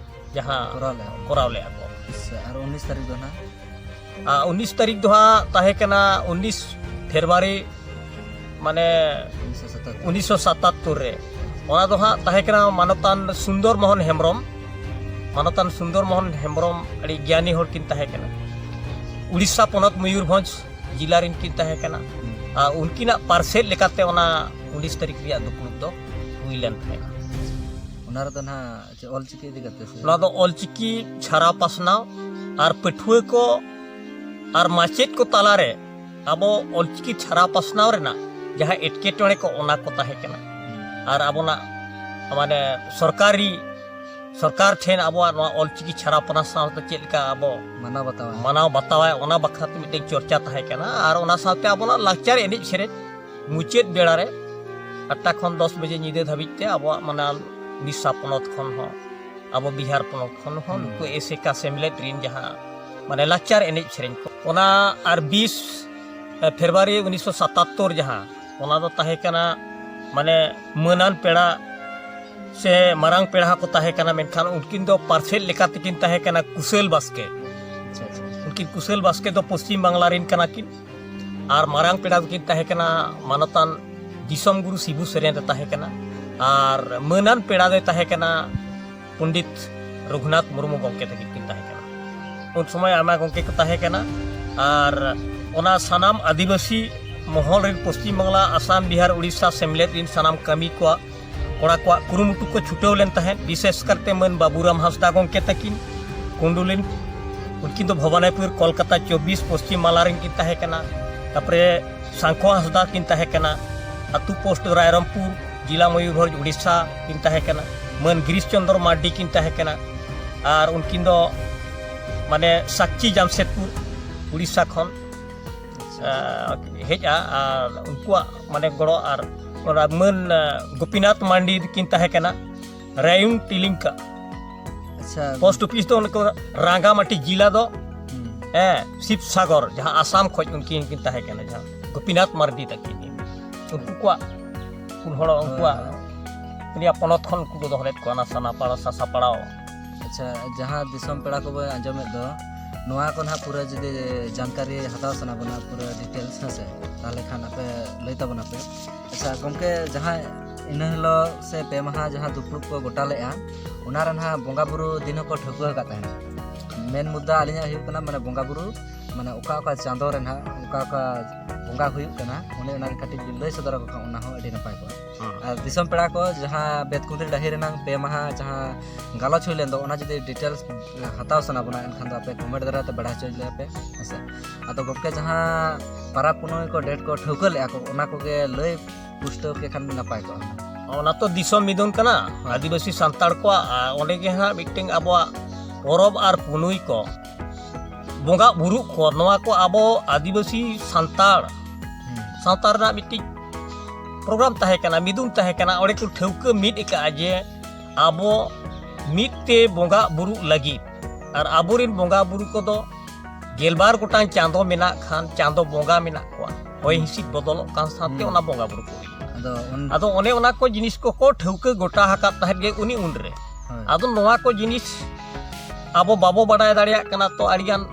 ᱡᱟᱦᱟᱸ ᱠᱚᱨᱟᱣ ᱞᱮᱫᱼᱟ᱾ ᱠᱚᱨᱟᱣ ᱞᱮᱫᱼᱟ ᱠᱚ᱾ ᱟᱪᱪᱷᱟ, ᱟᱨ ᱩᱱᱤᱥ ᱛᱟᱹᱨᱤᱠᱷ ᱫᱚ ᱱᱟᱦᱟᱜ? ᱟᱨ ᱩᱱᱤᱥ ᱛᱟᱹᱨᱤᱠᱷ ᱫᱚ ᱦᱟᱸᱜ ᱛᱟᱦᱮᱸ ᱠᱟᱱᱟ ᱩᱱᱤᱥ ᱯᱷᱮᱵᱽᱨᱩᱣᱟᱨᱤ, ᱢᱟᱱᱮ ᱩᱱᱤᱥᱥᱚ ᱥᱟᱛᱟᱛᱛᱳᱨ᱾ ᱩᱱᱤᱥᱥᱚ ᱥᱟᱛᱟᱛᱛᱳᱨ ᱨᱮ᱾ ᱚᱱᱟ ᱫᱚ ᱦᱟᱸᱜ ᱛᱟᱦᱮᱸ ᱠᱟᱱᱟ ᱢᱟᱱᱚᱛᱟᱱ ᱥᱩᱱᱫᱚᱨ ᱢᱳᱦᱚᱱ ᱦᱮᱢᱵᱨᱚᱢ᱾ ᱢᱟᱱᱚᱛᱟᱱ ᱥᱩᱱᱫᱚᱨ ᱢᱳᱦᱚᱱ ᱦᱮᱢᱵᱨᱚᱢ ᱟᱹᱰᱤ ᱜᱮᱭᱟᱱᱤ ᱦᱚᱲ ᱠᱤᱱ ᱛᱟᱦᱮᱸ ᱠᱟᱱᱟ᱾ ᱩᱲᱤᱥᱥᱟ ᱯᱚᱱᱚᱛ ᱢᱚᱭᱩᱨᱵᱷᱚᱸᱡᱽ ᱡᱤᱞᱟ ᱨᱮᱱ ᱠᱤᱱ ᱛᱟᱦᱮᱸ ᱠᱟᱱᱟ᱾ ᱦᱩᱸ᱾ ᱟᱨ ᱩᱱᱠᱤᱱᱟᱜ ᱯᱟᱨᱥᱮᱫ ᱞᱮᱠᱟᱛᱮ ᱚᱱᱟ ᱩᱱᱤᱥ ᱛᱟᱹᱨᱤᱠᱷ ᱨᱮᱭᱟᱜ ᱫᱩᱯᱲᱩᱵ ᱫᱚ ᱦᱩᱭ ᱞᱮᱱ ᱛᱟᱦᱮᱸᱫ᱾ ᱚᱱᱟ ᱨᱮᱫᱚ ᱱᱟᱦᱟᱜ ᱪᱮᱫ ᱚᱞ ᱪᱤᱠᱤ ᱤᱫᱤ ᱠᱟᱛᱮ ᱥᱮ? ᱱᱚᱣᱟ ᱫᱚ ᱚᱞ ᱪᱤᱠᱤ ᱪᱷᱟᱨᱟᱣ ᱯᱟᱥᱱᱟᱣ ᱟᱨ ᱯᱟᱹᱴᱷᱩᱣᱟᱹ ᱠᱚ ᱟᱨ ᱢᱟᱪᱮᱫ ᱠᱚ ᱛᱟᱞᱟᱨᱮ ᱟᱵᱚ ᱚᱞ ᱪᱤᱠᱤ ᱪᱷᱟᱨᱟᱣ ᱯᱟᱥᱱᱟᱣ ᱨᱮᱱᱟᱜ ᱡᱟᱦᱟᱸ ᱮᱴᱠᱮᱴᱚᱬᱮ ᱠᱚ, ᱚᱱᱟ ᱠᱚ ᱛᱟᱦᱮᱸ ᱠᱟᱱᱟ᱾ ᱟᱨ ᱟᱵᱚᱱᱟᱜ, ᱢᱟᱱᱮ, ᱥᱚᱨᱠᱟᱨᱤ, ᱥᱚᱨᱠᱟᱨ ᱴᱷᱮᱱ ᱟᱵᱚᱣᱟᱜ ᱱᱚᱣᱟ ᱚᱞ ᱪᱤᱠᱤ ᱪᱷᱟᱨᱟᱣ ᱯᱟᱥᱱᱟᱣ ᱥᱟᱶᱛᱮ ᱪᱮᱫ ᱞᱮᱠᱟ ᱟᱵᱚ ᱢᱟᱱᱟᱣ ᱵᱟᱛᱟᱣᱟ᱾ ᱢᱟᱱᱟᱣ ᱵᱟᱛᱟᱣᱟᱭ, ᱚᱱᱟ ᱵᱟᱠᱷᱨᱟ ᱛᱮ ᱢᱤᱫᱴᱮᱱ ᱪᱚᱨᱪᱟ ᱛᱟᱦᱮᱸ ᱠᱟᱱᱟ᱾ ᱟᱨ ᱚᱱᱟ ᱥᱟᱶᱛᱮ ᱟᱵᱚᱱᱟᱜ ᱞᱟᱠᱪᱟᱨ ᱮᱱᱮᱡ ᱥᱮᱨᱮᱧ ᱢᱩᱪᱟᱹᱫ ᱵᱮᱲᱟ ᱨᱮ ᱟᱴ ᱴᱟ ᱠᱷᱚᱱ ᱫᱚᱥ ᱵᱟᱡᱮ ᱧᱤᱫᱟᱹ ᱫᱷᱟᱹᱵᱤᱡ ᱛᱮ ᱟᱵᱚᱣᱟᱜ, ᱢᱟᱱᱮ, ᱩᱲᱤᱥᱥᱟ ᱯᱚᱱᱚᱛ ᱠᱷᱚᱱ ᱦᱚᱸ, ᱟᱵᱚ ᱵᱤᱦᱟᱨ ᱯᱚᱱᱚᱛ ᱠᱷᱚᱱ ᱦᱚᱸ ᱦᱩᱸ᱾ ᱱᱩᱠᱩ ᱮᱥᱮᱠᱟ ᱥᱮᱢᱞᱮᱫ ᱨᱤᱱ ᱡᱟᱦᱟᱸ, ᱢᱟᱱᱮ, ᱞᱟᱠᱪᱟᱨ ᱮᱱᱮᱡ ᱥᱮᱨᱮᱧ ᱠᱚ, ᱚᱱᱟ ᱟᱨ ᱵᱤᱥ ᱯᱷᱮᱵᱽᱨᱩᱣᱟᱨᱤ ᱩᱱᱤᱥᱥᱚ ᱥᱟᱛᱟᱛᱛᱳᱨ ᱡᱟᱦᱟᱸ, ᱚᱱᱟ ᱫᱚ ᱛᱟᱦᱮᱸ ᱠᱟᱱᱟ ᱢᱟᱱᱮ ᱢᱟᱹᱱᱟᱱ ᱯᱮᱲᱟ ᱥᱮ ᱢᱟᱨᱟᱝ ᱯᱮᱲᱟ ᱦᱚᱸᱠᱚ ᱛᱟᱦᱮᱸ ᱠᱟᱱᱟ, ᱢᱮᱱᱠᱷᱟᱱ ᱩᱱᱠᱤᱱ ᱫᱚ ᱯᱟᱨᱥᱮᱫ ᱞᱮᱠᱟ ᱛᱮᱠᱤᱱ ᱛᱟᱦᱮᱸ ᱠᱟᱱᱟ ᱠᱩᱥᱟᱹᱞ ᱵᱟᱥᱠᱮ᱾ ᱟᱪᱪᱷᱟ ᱟᱪᱪᱷᱟ᱾ ᱩᱱᱠᱤᱱ ᱠᱩᱥᱟᱹᱞ ᱵᱟᱥᱠᱮ ᱫᱚ ᱯᱚᱥᱪᱤᱢ ᱵᱟᱝᱞᱟ ᱨᱮᱱ ᱠᱟᱱᱟ ᱠᱤᱱ᱾ ᱟᱨ ᱢᱟᱨᱟᱝ ᱯᱮᱲᱟ ᱫᱚᱠᱤᱱ ᱛᱟᱦᱮᱸ ᱠᱟᱱᱟ ᱢᱟᱱᱚᱛᱟᱱ ᱫᱤᱥᱚᱢ ᱜᱩᱨᱩ ᱥᱤᱵᱩ ᱥᱚᱨᱮᱱ ᱨᱮ ᱛᱟᱦᱮᱸ ᱠᱟᱱᱟ᱾ ᱟᱨ ᱢᱟᱹᱱᱟᱱ ᱯᱮᱲᱟ ᱫᱚᱭ ᱛᱟᱦᱮᱸ ᱠᱟᱱᱟ ᱯᱚᱱᱰᱤᱛ ᱨᱚᱜᱷᱩᱱᱟᱛᱷ ᱢᱩᱨᱢᱩ ᱜᱚᱢᱠᱮ ᱛᱟᱹᱠᱤᱱ ᱠᱤᱱ ᱛᱟᱦᱮᱸ ᱠᱟᱱᱟ᱾ ᱩᱱ ᱥᱚᱢᱚᱭ ᱟᱭᱢᱟ ᱜᱚᱢᱠᱮ ᱠᱚ ᱛᱟᱦᱮᱸ ᱠᱟᱱᱟ᱾ ᱟᱨ ᱚᱱᱟ ᱥᱟᱱᱟᱢ ᱟᱹᱫᱤᱵᱟᱹᱥᱤ ᱢᱚᱦᱚᱞ ᱨᱮᱱ ᱯᱚᱥᱪᱤᱢ ᱵᱟᱝᱞᱟ, ᱟᱥᱟᱢ, ᱵᱤᱦᱟᱨ, ᱩᱲᱤᱥᱥᱟ ᱥᱮᱢᱞᱮᱫ ᱨᱮᱱ ᱥᱟᱱᱟᱢ ᱠᱟᱹᱢᱤ ᱠᱚᱣᱟᱜ ᱠᱚᱲᱟ ᱠᱚᱣᱟᱜ ᱠᱩᱨᱩᱢᱩᱴᱩ ᱠᱚ ᱪᱷᱩᱴᱟᱹᱣ ᱞᱮᱱ ᱛᱟᱦᱮᱸᱫ᱾ ᱵᱤᱥᱮᱥ ᱠᱟᱨᱛᱮ ᱢᱟᱹᱱ ᱵᱟᱵᱩᱨᱟᱢ ᱦᱟᱸᱥᱫᱟ ᱜᱚᱢᱠᱮ ᱛᱟᱹᱠᱤᱱ, ᱠᱩᱸᱰᱩᱞᱤᱱ, ᱩᱱᱠᱤᱱ ᱫᱚ ᱵᱷᱚᱵᱟᱱᱤᱯᱩᱨ, ᱠᱚᱞᱠᱟᱛᱟ ᱪᱚᱵᱵᱤᱥ ᱯᱚᱥᱪᱤᱢ ᱢᱟᱞᱟ ᱨᱮᱱ ᱠᱤᱱ ᱛᱟᱦᱮᱸ ᱠᱟᱱᱟ᱾ ᱛᱟᱨᱯᱚᱨᱮ ᱥᱟᱝᱠᱷᱚ ᱦᱟᱸᱥᱫᱟ ᱠᱤᱱ ᱛᱟᱦᱮᱸ ᱠᱟᱱᱟ, ᱟᱹᱛᱩ ᱯᱳᱥᱴ ᱨᱟᱭᱨᱚᱝᱯᱩᱨ, ᱡᱮᱞᱟ ᱢᱚᱭᱩᱨᱵᱷᱚᱸᱡᱽ, ᱩᱲᱤᱥᱥᱟ ᱠᱤᱱ ᱛᱟᱦᱮᱸ ᱠᱟᱱᱟ᱾ ᱢᱟᱹᱱ ᱜᱤᱨᱤᱥ ᱪᱚᱸᱫᱽᱨᱚ ᱢᱟᱨᱰᱤ ᱠᱤᱱ ᱛᱟᱦᱮᱸ ᱠᱟᱱᱟ᱾ ᱟᱨ ᱩᱱᱠᱤᱱ ᱫᱚ ᱢᱟᱱᱮ ᱥᱟᱠᱪᱤ ᱡᱟᱢᱥᱮᱫᱽᱯᱩᱨ, ᱩᱲᱤᱥᱥᱟ ᱠᱷᱚᱱ ᱟᱪᱪᱷᱟ᱾ ᱟᱸ, ᱦᱮᱡᱼᱟ᱾ ᱟᱨ ᱩᱱᱠᱩᱣᱟᱜ ᱢᱟᱱᱮ ᱜᱚᱲᱚ ᱟᱨ ᱚᱱᱟ ᱢᱟᱹᱱ, ᱟᱸ, ᱜᱳᱯᱤᱱᱟᱛᱷ ᱢᱟᱱᱰᱤ ᱠᱤᱱ ᱛᱟᱦᱮᱸ ᱠᱟᱱᱟ, ᱨᱟᱭᱩᱝ ᱴᱤᱞᱤᱝᱠᱟ᱾ ᱟᱪᱪᱷᱟ᱾ ᱯᱳᱥᱴ ᱚᱯᱷᱤᱥ ᱫᱚ ᱚᱱᱟ ᱠᱚ ᱨᱟᱸᱜᱟᱢᱟᱴᱤ ᱡᱮᱞᱟ ᱫᱚ, ᱦᱩᱸ᱾ ᱦᱮᱸ, ᱥᱤᱵᱽᱥᱟᱜᱚᱨ, ᱡᱟᱦᱟᱸ ᱟᱥᱟᱢ ᱠᱷᱚᱱ ᱩᱱᱠᱤᱱ ᱠᱤᱱ ᱛᱟᱦᱮᱸ ᱠᱟᱱᱟ, ᱡᱟᱦᱟᱸ ᱜᱳᱯᱤᱱᱟᱛᱷ ᱢᱟᱨᱰᱤ ᱛᱟᱹᱠᱤᱱ, ᱩᱱᱠᱩ ᱠᱚᱣᱟᱜ ᱯᱩᱱ ᱦᱚᱲ, ᱩᱱᱠᱩᱣᱟᱜ ᱦᱳᱭ᱾ ᱩᱱᱤᱭᱟᱜ ᱯᱚᱱᱚᱛ ᱠᱷᱚᱱ ᱩᱱᱠᱩ ᱠᱚ ᱫᱚᱦᱚ ᱞᱮᱫ ᱠᱚᱣᱟ, ᱚᱱᱟ ᱥᱟᱱᱟᱯᱟᱲᱟ, ᱥᱟᱥᱟᱯᱟᱲᱟᱣ᱾ ᱟᱪᱪᱷᱟ, ᱡᱟᱦᱟᱸ ᱫᱤᱥᱚᱢ ᱯᱮᱲᱟ ᱠᱚᱵᱚᱱ ᱟᱸᱡᱚᱢᱮᱫ ᱫᱚ, ᱱᱚᱣᱟ ᱠᱚ ᱱᱟᱦᱟᱜ ᱯᱩᱨᱟᱹ ᱡᱩᱫᱤ ᱡᱟᱱᱠᱟᱨᱤ ᱦᱟᱛᱟᱣ ᱥᱟᱱᱟ ᱵᱚᱱᱟ, ᱯᱩᱨᱟᱹ ᱰᱤᱴᱮᱞᱥ, ᱦᱮᱸ ᱥᱮ, ᱛᱟᱦᱚᱞᱮ ᱠᱷᱟᱱ ᱟᱯᱮ ᱞᱟᱹᱭ ᱛᱟᱵᱚᱱᱟᱯᱮ᱾ ᱟᱪᱪᱷᱟ ᱜᱚᱢᱠᱮ, ᱡᱟᱦᱟᱸ ᱤᱱᱟᱹ ᱦᱤᱞᱳᱜ ᱥᱮ ᱯᱮ ᱢᱟᱦᱟ ᱡᱟᱦᱟᱸ ᱫᱩᱯᱲᱩᱵ ᱠᱚ ᱜᱚᱴᱟ ᱞᱮᱫᱼᱟ, ᱚᱱᱟ ᱨᱮ ᱱᱟᱦᱟᱜ ᱵᱚᱸᱜᱟ ᱵᱩᱨᱩ ᱫᱤᱱ ᱦᱚᱸᱠᱚ ᱴᱷᱟᱹᱣᱠᱟᱹ ᱟᱠᱟᱫ ᱛᱟᱦᱮᱱᱟ᱾ ᱢᱮᱱ ᱢᱩᱫᱽᱫᱟ ᱟᱹᱞᱤᱧᱟᱜ ᱦᱩᱭᱩᱜ ᱠᱟᱱᱟ, ᱢᱟᱱᱮ ᱵᱚᱸᱜᱟ ᱵᱩᱨᱩ, ᱢᱟᱱᱮ ᱚᱠᱟ ᱚᱠᱟ ᱪᱟᱸᱫᱳ ᱨᱮ ᱱᱟᱦᱟᱜ ᱚᱠᱟ ᱚᱠᱟ ᱵᱚᱸᱜᱟ ᱦᱩᱭᱩᱜ ᱠᱟᱱᱟ, ᱚᱱᱮ ᱚᱱᱟ ᱠᱟᱹᱴᱤᱡ ᱵᱤᱱ ᱞᱟᱹᱭ ᱥᱚᱫᱚᱨ ᱟᱠᱚ ᱠᱷᱟᱱ ᱚᱱᱟ ᱦᱚᱸ ᱟᱹᱰᱤ ᱱᱟᱯᱟᱭ ᱠᱚᱜᱼᱟ᱾ ᱟᱨ ᱫᱤᱥᱚᱢ ᱯᱮᱲᱟ ᱠᱚ ᱡᱟᱦᱟᱸ ᱵᱮᱛᱠᱩᱸᱫᱽᱨᱤ ᱰᱟᱹᱦᱤ ᱨᱮᱱᱟᱝ ᱯᱮ ᱢᱟᱦᱟ ᱡᱟᱦᱟᱸ ᱜᱟᱞᱚᱪ ᱦᱩᱭ ᱞᱮᱱ ᱫᱚ, ᱚᱱᱟ ᱡᱩᱫᱤ ᱰᱤᱴᱮᱞᱥ ᱦᱟᱛᱟᱣ ᱥᱟᱱᱟ ᱵᱚᱱᱟ, ᱮᱱᱠᱷᱟᱱ ᱫᱚ ᱟᱯᱮ ᱠᱚᱢᱮᱱᱴ ᱫᱟᱨᱟᱭ ᱛᱮ ᱵᱟᱲᱟᱭ ᱦᱚᱪᱚ ᱞᱮᱭᱟ ᱯᱮ, ᱦᱮᱸ ᱥᱮ᱾ ᱟᱫᱚ ᱜᱚᱢᱠᱮ, ᱡᱟᱦᱟᱸ ᱯᱟᱨᱟᱵᱽ ᱯᱩᱱᱟᱹᱭ ᱠᱚ ᱰᱮᱴ ᱠᱚ ᱴᱷᱟᱹᱣᱠᱟᱹ ᱞᱮᱫᱼᱟ ᱠᱚ, ᱚᱱᱟ ᱠᱚᱜᱮ ᱞᱟᱹᱭ ᱯᱩᱥᱴᱟᱹᱣ ᱠᱮ ᱠᱷᱟᱱ ᱱᱟᱯᱟᱭ ᱠᱚᱜᱼᱟ᱾ ᱚᱱᱟ ᱛᱚ ᱫᱤᱥᱚᱢ ᱢᱤᱫᱩᱱ ᱠᱟᱱᱟ, ᱦᱳᱭ᱾ ᱟᱹᱫᱤᱵᱟᱹᱥᱤ ᱥᱟᱱᱛᱟᱲ ᱠᱚᱣᱟᱜ, ᱟᱨ ᱚᱸᱰᱮ ᱜᱮ ᱦᱟᱸᱜ ᱢᱤᱫᱴᱮᱱ ᱟᱵᱚᱣᱟᱜ ᱯᱚᱨᱚᱵᱽ ᱟᱨ ᱯᱩᱱᱟᱹᱭ ᱠᱚ, ᱵᱚᱸᱜᱟ ᱵᱩᱨᱩ ᱠᱚ, ᱱᱚᱣᱟ ᱠᱚ ᱟᱵᱚ ᱟᱹᱫᱤᱵᱟᱹᱥᱤ ᱥᱟᱱᱛᱟᱲ ᱦᱩᱸ᱾ ᱥᱟᱶᱛᱟ ᱨᱮᱱᱟᱜ ᱢᱤᱫᱴᱤᱡ ᱯᱨᱳᱜᱨᱟᱢ ᱛᱟᱦᱮᱸ ᱠᱟᱱᱟ, ᱢᱤᱫᱩᱱ ᱛᱟᱦᱮᱸ ᱠᱟᱱᱟ᱾ ᱚᱸᱰᱮ ᱠᱚ ᱴᱷᱟᱹᱣᱠᱟᱹ ᱢᱤᱫ ᱟᱠᱟᱫᱼᱟ ᱡᱮ ᱟᱵᱚ ᱢᱤᱫ ᱛᱮ ᱵᱚᱸᱜᱟ ᱵᱩᱨᱩᱜ ᱞᱟᱹᱜᱤᱫ, ᱟᱨ ᱟᱵᱚᱨᱮᱱ ᱵᱚᱸᱜᱟ ᱵᱩᱨᱩ ᱠᱚᱫᱚ ᱜᱮᱞᱵᱟᱨ ᱜᱚᱴᱟᱝ ᱪᱟᱸᱫᱚ ᱢᱮᱱᱟᱜ ᱠᱷᱟᱱ, ᱪᱟᱸᱫᱚ ᱵᱚᱸᱜᱟ ᱢᱮᱱᱟᱜ ᱠᱚᱣᱟ, ᱦᱚᱭ ᱦᱤᱸᱥᱤᱫ ᱵᱚᱫᱚᱞᱚᱜ ᱠᱟᱱ ᱥᱟᱶᱛᱮ ᱦᱩᱸ᱾ ᱚᱱᱟ ᱵᱚᱸᱜᱟ ᱵᱩᱨᱩ ᱠᱚ ᱦᱩᱭᱩᱜᱼᱟ᱾ ᱟᱫᱚ ᱩᱱ- ᱟᱫᱚ ᱚᱱᱮ ᱚᱱᱟ ᱠᱚ ᱡᱤᱱᱤᱥ ᱠᱚᱠᱚ ᱴᱷᱟᱹᱣᱠᱟᱹ ᱜᱚᱴᱟ ᱟᱠᱟᱫ ᱛᱟᱦᱮᱸᱫ ᱜᱮ ᱩᱱᱤ ᱩᱱᱨᱮ᱾ ᱦᱳᱭ᱾ ᱟᱫᱚ ᱱᱚᱣᱟ ᱠᱚ ᱡᱤᱱᱤᱥ ᱟᱵᱚ ᱵᱟᱵᱚ ᱵᱟᱰᱟᱭ ᱫᱟᱲᱮᱭᱟᱜ ᱠᱟᱱᱟ, ᱛᱚ ᱟᱹᱰᱤᱜᱟᱱ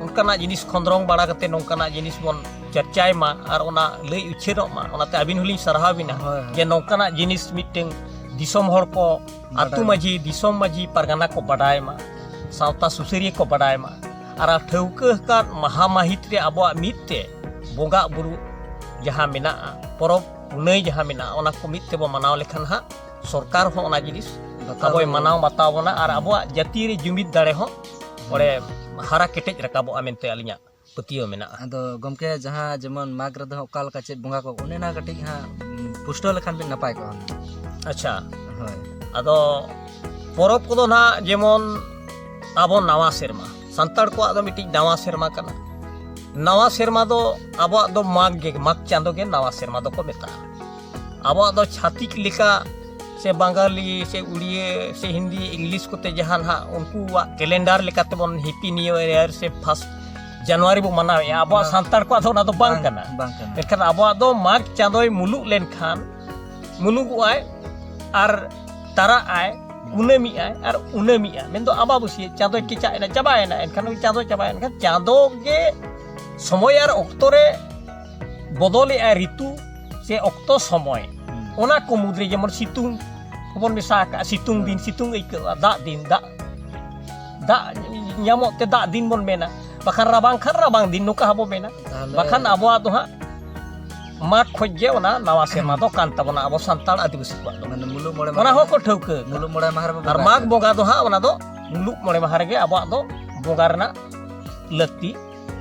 ᱚᱱᱠᱟᱱᱟᱜ ᱡᱤᱱᱤᱥ ᱠᱷᱚᱸᱫᱽᱨᱚᱝ ᱵᱟᱲᱟ ᱠᱟᱛᱮ ᱱᱚᱝᱠᱟᱱᱟᱜ ᱡᱤᱱᱤᱥ ᱵᱚᱱ ᱪᱟᱨᱪᱟᱭ ᱢᱟ ᱟᱨ ᱚᱱᱟ ᱞᱟᱹᱭ ᱩᱪᱷᱟᱹᱱᱚᱜ ᱢᱟ᱾ ᱚᱱᱟᱛᱮ ᱟᱹᱵᱤᱱ ᱦᱚᱸᱞᱤᱧ ᱥᱟᱨᱦᱟᱣ ᱵᱤᱱᱟ ᱦᱳᱭ, ᱦᱳᱭ᱾ ᱡᱮ ᱱᱚᱝᱠᱟᱱᱟᱜ ᱡᱤᱱᱤᱥ ᱢᱤᱫᱴᱟᱝ ᱫᱤᱥᱚᱢ ᱦᱚᱲ ᱠᱚ, ᱵᱟᱰᱟᱭ ᱟᱹᱛᱩ ᱢᱟ᱾ ᱢᱟᱹᱡᱷᱤ, ᱫᱤᱥᱚᱢ ᱢᱟᱹᱡᱷᱤ, ᱯᱟᱨᱜᱟᱱᱟ ᱠᱚ ᱵᱟᱰᱟᱭ ᱢᱟ, ᱥᱟᱶᱛᱟ ᱥᱩᱥᱟᱹᱨᱤᱭᱟᱹ ᱠᱚ ᱵᱟᱰᱟᱭ ᱢᱟ᱾ ᱟᱨ ᱴᱷᱟᱹᱣᱠᱟᱹ ᱟᱠᱟᱫ ᱢᱟᱦᱟ ᱢᱟᱹᱦᱤᱛ ᱨᱮ ᱟᱵᱚᱣᱟᱜ ᱢᱤᱫ ᱛᱮ ᱵᱚᱸᱜᱟ ᱵᱩᱨᱩ ᱡᱟᱦᱟᱸ ᱢᱮᱱᱟᱜᱼᱟ, ᱯᱚᱨᱚᱵᱽ ᱯᱩᱱᱟᱹᱭ ᱡᱟᱦᱟᱸ ᱢᱮᱱᱟᱜᱼᱟ, ᱚᱱᱟ ᱠᱚ ᱢᱤᱫ ᱛᱮᱵᱚ ᱢᱟᱱᱟᱣ ᱞᱮᱠᱷᱟᱱ ᱦᱟᱸᱜ ᱥᱚᱨᱠᱟᱨ ᱦᱚᱸ ᱚᱱᱟ ᱡᱤᱱᱤᱥ ᱵᱟᱛᱟᱣ ᱟᱵᱚᱭ ᱵᱚᱱᱟ᱾ ᱢᱟᱱᱟᱣ ᱵᱟᱛᱟᱣ ᱵᱚᱱᱟ ᱟᱨ ᱦᱩᱸ᱾ ᱟᱵᱚᱣᱟᱜ ᱡᱟᱹᱛᱤ ᱨᱮ ᱡᱩᱢᱤᱫ ᱫᱟᱲᱮ ᱦᱚᱸ ᱦᱩᱸ᱾ ᱚᱸᱰᱮ ᱦᱟᱨᱟ ᱠᱮᱴᱮᱡ ᱨᱟᱠᱟᱵᱚᱜᱼᱟ ᱢᱮᱱᱛᱮ ᱟᱹᱞᱤᱧᱟᱜ ᱯᱟᱹᱛᱭᱟᱹᱣ ᱢᱮᱱᱟᱜᱼᱟ᱾ ᱟᱫᱚ ᱜᱚᱢᱠᱮ, ᱡᱟᱦᱟᱸ ᱡᱮᱢᱚᱱ ᱢᱟᱜᱽ ᱨᱮᱫᱚ ᱦᱟᱸᱜ ᱚᱠᱟ ᱞᱮᱠᱟ ᱪᱮᱫ ᱵᱚᱸᱜᱟ ᱠᱚ, ᱚᱱᱮ ᱚᱱᱟ ᱠᱟᱹᱴᱤᱡ ᱦᱟᱸᱜ, ᱩᱢ, ᱯᱩᱥᱴᱟᱹᱣ ᱞᱮᱠᱷᱟᱱ ᱵᱤᱱ ᱱᱟᱯᱟᱭ ᱠᱚᱜᱼᱟ᱾ ᱟᱪᱪᱷᱟ᱾ ᱦᱳᱭ᱾ ᱟᱫᱚ ᱯᱚᱨᱚᱵᱽ ᱠᱚᱫᱚ ᱱᱟᱦᱟᱜ ᱡᱮᱢᱚᱱ ᱟᱵᱚ ᱱᱟᱣᱟ ᱥᱮᱨᱢᱟ, ᱥᱟᱱᱛᱟᱲ ᱠᱚᱣᱟᱜ ᱫᱚ ᱢᱤᱫᱴᱤᱡ ᱱᱟᱣᱟ ᱥᱮᱨᱢᱟ ᱠᱟᱱᱟ᱾ ᱱᱟᱣᱟ ᱥᱮᱨᱢᱟ ᱫᱚ ᱟᱵᱚᱣᱟᱜ ᱫᱚ ᱢᱟᱜᱽ ᱜᱮ, ᱢᱟᱜᱽ ᱪᱟᱸᱫᱚ ᱜᱮ ᱱᱟᱣᱟ ᱥᱮᱨᱢᱟ ᱫᱚᱠᱚ ᱢᱮᱛᱟᱜᱼᱟ᱾ ᱟᱵᱚᱣᱟᱜ ᱫᱚ ᱪᱷᱟᱹᱛᱤᱠ ᱞᱮᱠᱟ ᱥᱮ ᱵᱟᱝᱜᱟᱞᱤ ᱥᱮ ᱩᱲᱤᱭᱟᱹ ᱥᱮ ᱦᱤᱱᱫᱤ, ᱤᱝᱞᱤᱥ ᱠᱚᱛᱮ ᱡᱟᱦᱟᱸ ᱱᱟᱦᱟᱜ ᱩᱱᱠᱩᱣᱟᱜ ᱠᱮᱞᱮᱱᱰᱟᱨ ᱞᱮᱠᱟᱛᱮ ᱵᱚᱱ Happy New Year ᱥᱮ first January ᱵᱚ ᱢᱟᱱᱟᱣᱮᱫᱼᱟ, ᱟᱵᱚᱣᱟᱜ ᱵᱟᱝ, ᱥᱟᱱᱛᱟᱲ ᱠᱚᱣᱟᱜ ᱫᱚ ᱚᱱᱟ ᱫᱚ ᱵᱟᱝ ᱵᱟᱝ, ᱠᱟᱱᱟ᱾ ᱵᱟᱝ ᱠᱟᱱᱟ᱾ ᱢᱮᱱᱠᱷᱟᱱ ᱟᱵᱚᱣᱟᱜ ᱫᱚ ᱢᱟᱜᱽ ᱪᱟᱸᱫᱚᱭ ᱢᱩᱞᱩᱜ ᱞᱮᱱᱠᱷᱟᱱ, ᱢᱩᱞᱩᱜᱚᱜᱼᱟᱭ ᱟᱨ ᱛᱟᱨᱟᱜᱼᱟᱭ, ᱠᱩᱱᱟᱹᱢᱤᱜᱼᱟᱭ ᱟᱨ ᱩᱱᱟᱹᱢᱤᱜᱼᱟ, ᱢᱮᱱᱫᱚ ᱟᱢᱵᱟᱵᱟᱹᱥᱭᱟᱹ ᱪᱟᱸᱫᱚᱭ ᱠᱮᱪᱟᱜ ᱮᱱᱟ, ᱪᱟᱵᱟᱭᱮᱱᱟ, ᱮᱱᱠᱷᱟᱱ ᱩᱱᱤ ᱪᱟᱸᱫᱚᱭ ᱪᱟᱵᱟᱭᱮᱱ ᱠᱷᱟᱱ ᱪᱟᱸᱫᱚ ᱜᱮ ᱥᱚᱢᱚᱭ ᱟᱨ ᱚᱠᱛᱚ ᱨᱮ ᱵᱚᱫᱚᱞᱮᱜᱼᱟᱭ, ᱨᱤᱛᱩ ᱥᱮ ᱚᱠᱛᱚ ᱥᱚᱢᱚᱭ᱾ ᱦᱩᱸ᱾ ᱚᱱᱟ ᱠᱚ ᱢᱩᱫᱽᱨᱮ ᱡᱮᱢᱚᱱ ᱥᱤᱛᱩᱝ ᱦᱚᱸᱵᱚᱱ ᱢᱮᱥᱟ ᱟᱠᱟᱜᱼᱟ, ᱥᱤᱛᱩᱝ ᱫᱤᱱ ᱦᱩᱸ᱾ ᱥᱤᱛᱩᱝ ᱟᱹᱭᱠᱟᱹᱜᱼᱟ, ᱫᱟᱜ ᱫᱤᱱ ᱫᱟᱜ, ᱫᱟᱜ ᱧᱟᱢᱚᱜ ᱛᱮ ᱫᱟᱜ ᱫᱤᱱ ᱵᱚᱱ ᱢᱮᱱᱟ, ᱵᱟᱠᱷᱟᱱ ᱨᱟᱵᱟᱝ ᱠᱷᱟᱱ ᱨᱟᱵᱟᱝ ᱫᱤᱱ, ᱱᱚᱝᱠᱟ ᱦᱚᱸᱵᱚ ᱢᱮᱱᱟ᱾ ᱛᱟᱦᱞᱮ ᱵᱟᱠᱷᱟᱱ ᱟᱵᱚᱣᱟᱜ ᱫᱚ ᱦᱟᱸᱜ ᱢᱟᱜᱽ ᱠᱷᱚᱡ ᱜᱮ ᱚᱱᱟ ᱱᱟᱣᱟ ᱥᱮᱨᱢᱟ ᱫᱚ ᱠᱟᱱ ᱛᱟᱵᱚᱱᱟ ᱟᱵᱚ ᱥᱟᱱᱛᱟᱲ ᱟᱹᱫᱤᱵᱟᱹᱥᱤ ᱠᱚᱣᱟᱜ ᱫᱚ᱾ ᱢᱟᱱᱮ ᱢᱩᱞᱩᱜ ᱢᱚᱬᱮ ᱚᱱᱟ ᱢᱟᱦᱟ ᱦᱚᱸᱠᱚ ᱨᱮ, ᱴᱷᱟᱹᱣᱠᱟᱹ ᱟᱠᱟᱫᱟ᱾ ᱢᱩᱞᱩᱜ ᱢᱚᱬᱮ ᱢᱟᱦᱟ ᱨᱮᱵᱚ ᱟᱨ ᱵᱚᱸᱜᱟᱭ ᱢᱟᱜᱽ ᱠᱟᱱᱟ᱾ ᱵᱚᱸᱜᱟ ᱫᱚ ᱦᱟᱸᱜ ᱚᱱᱟ ᱫᱚ ᱢᱩᱞᱩᱜ ᱢᱚᱬᱮ ᱢᱟᱦᱟ ᱨᱮᱜᱮ ᱟᱵᱚᱣᱟᱜ ᱫᱚ ᱵᱚᱸᱜᱟ ᱨᱮᱱᱟᱜ ᱞᱟᱹᱠᱛᱤ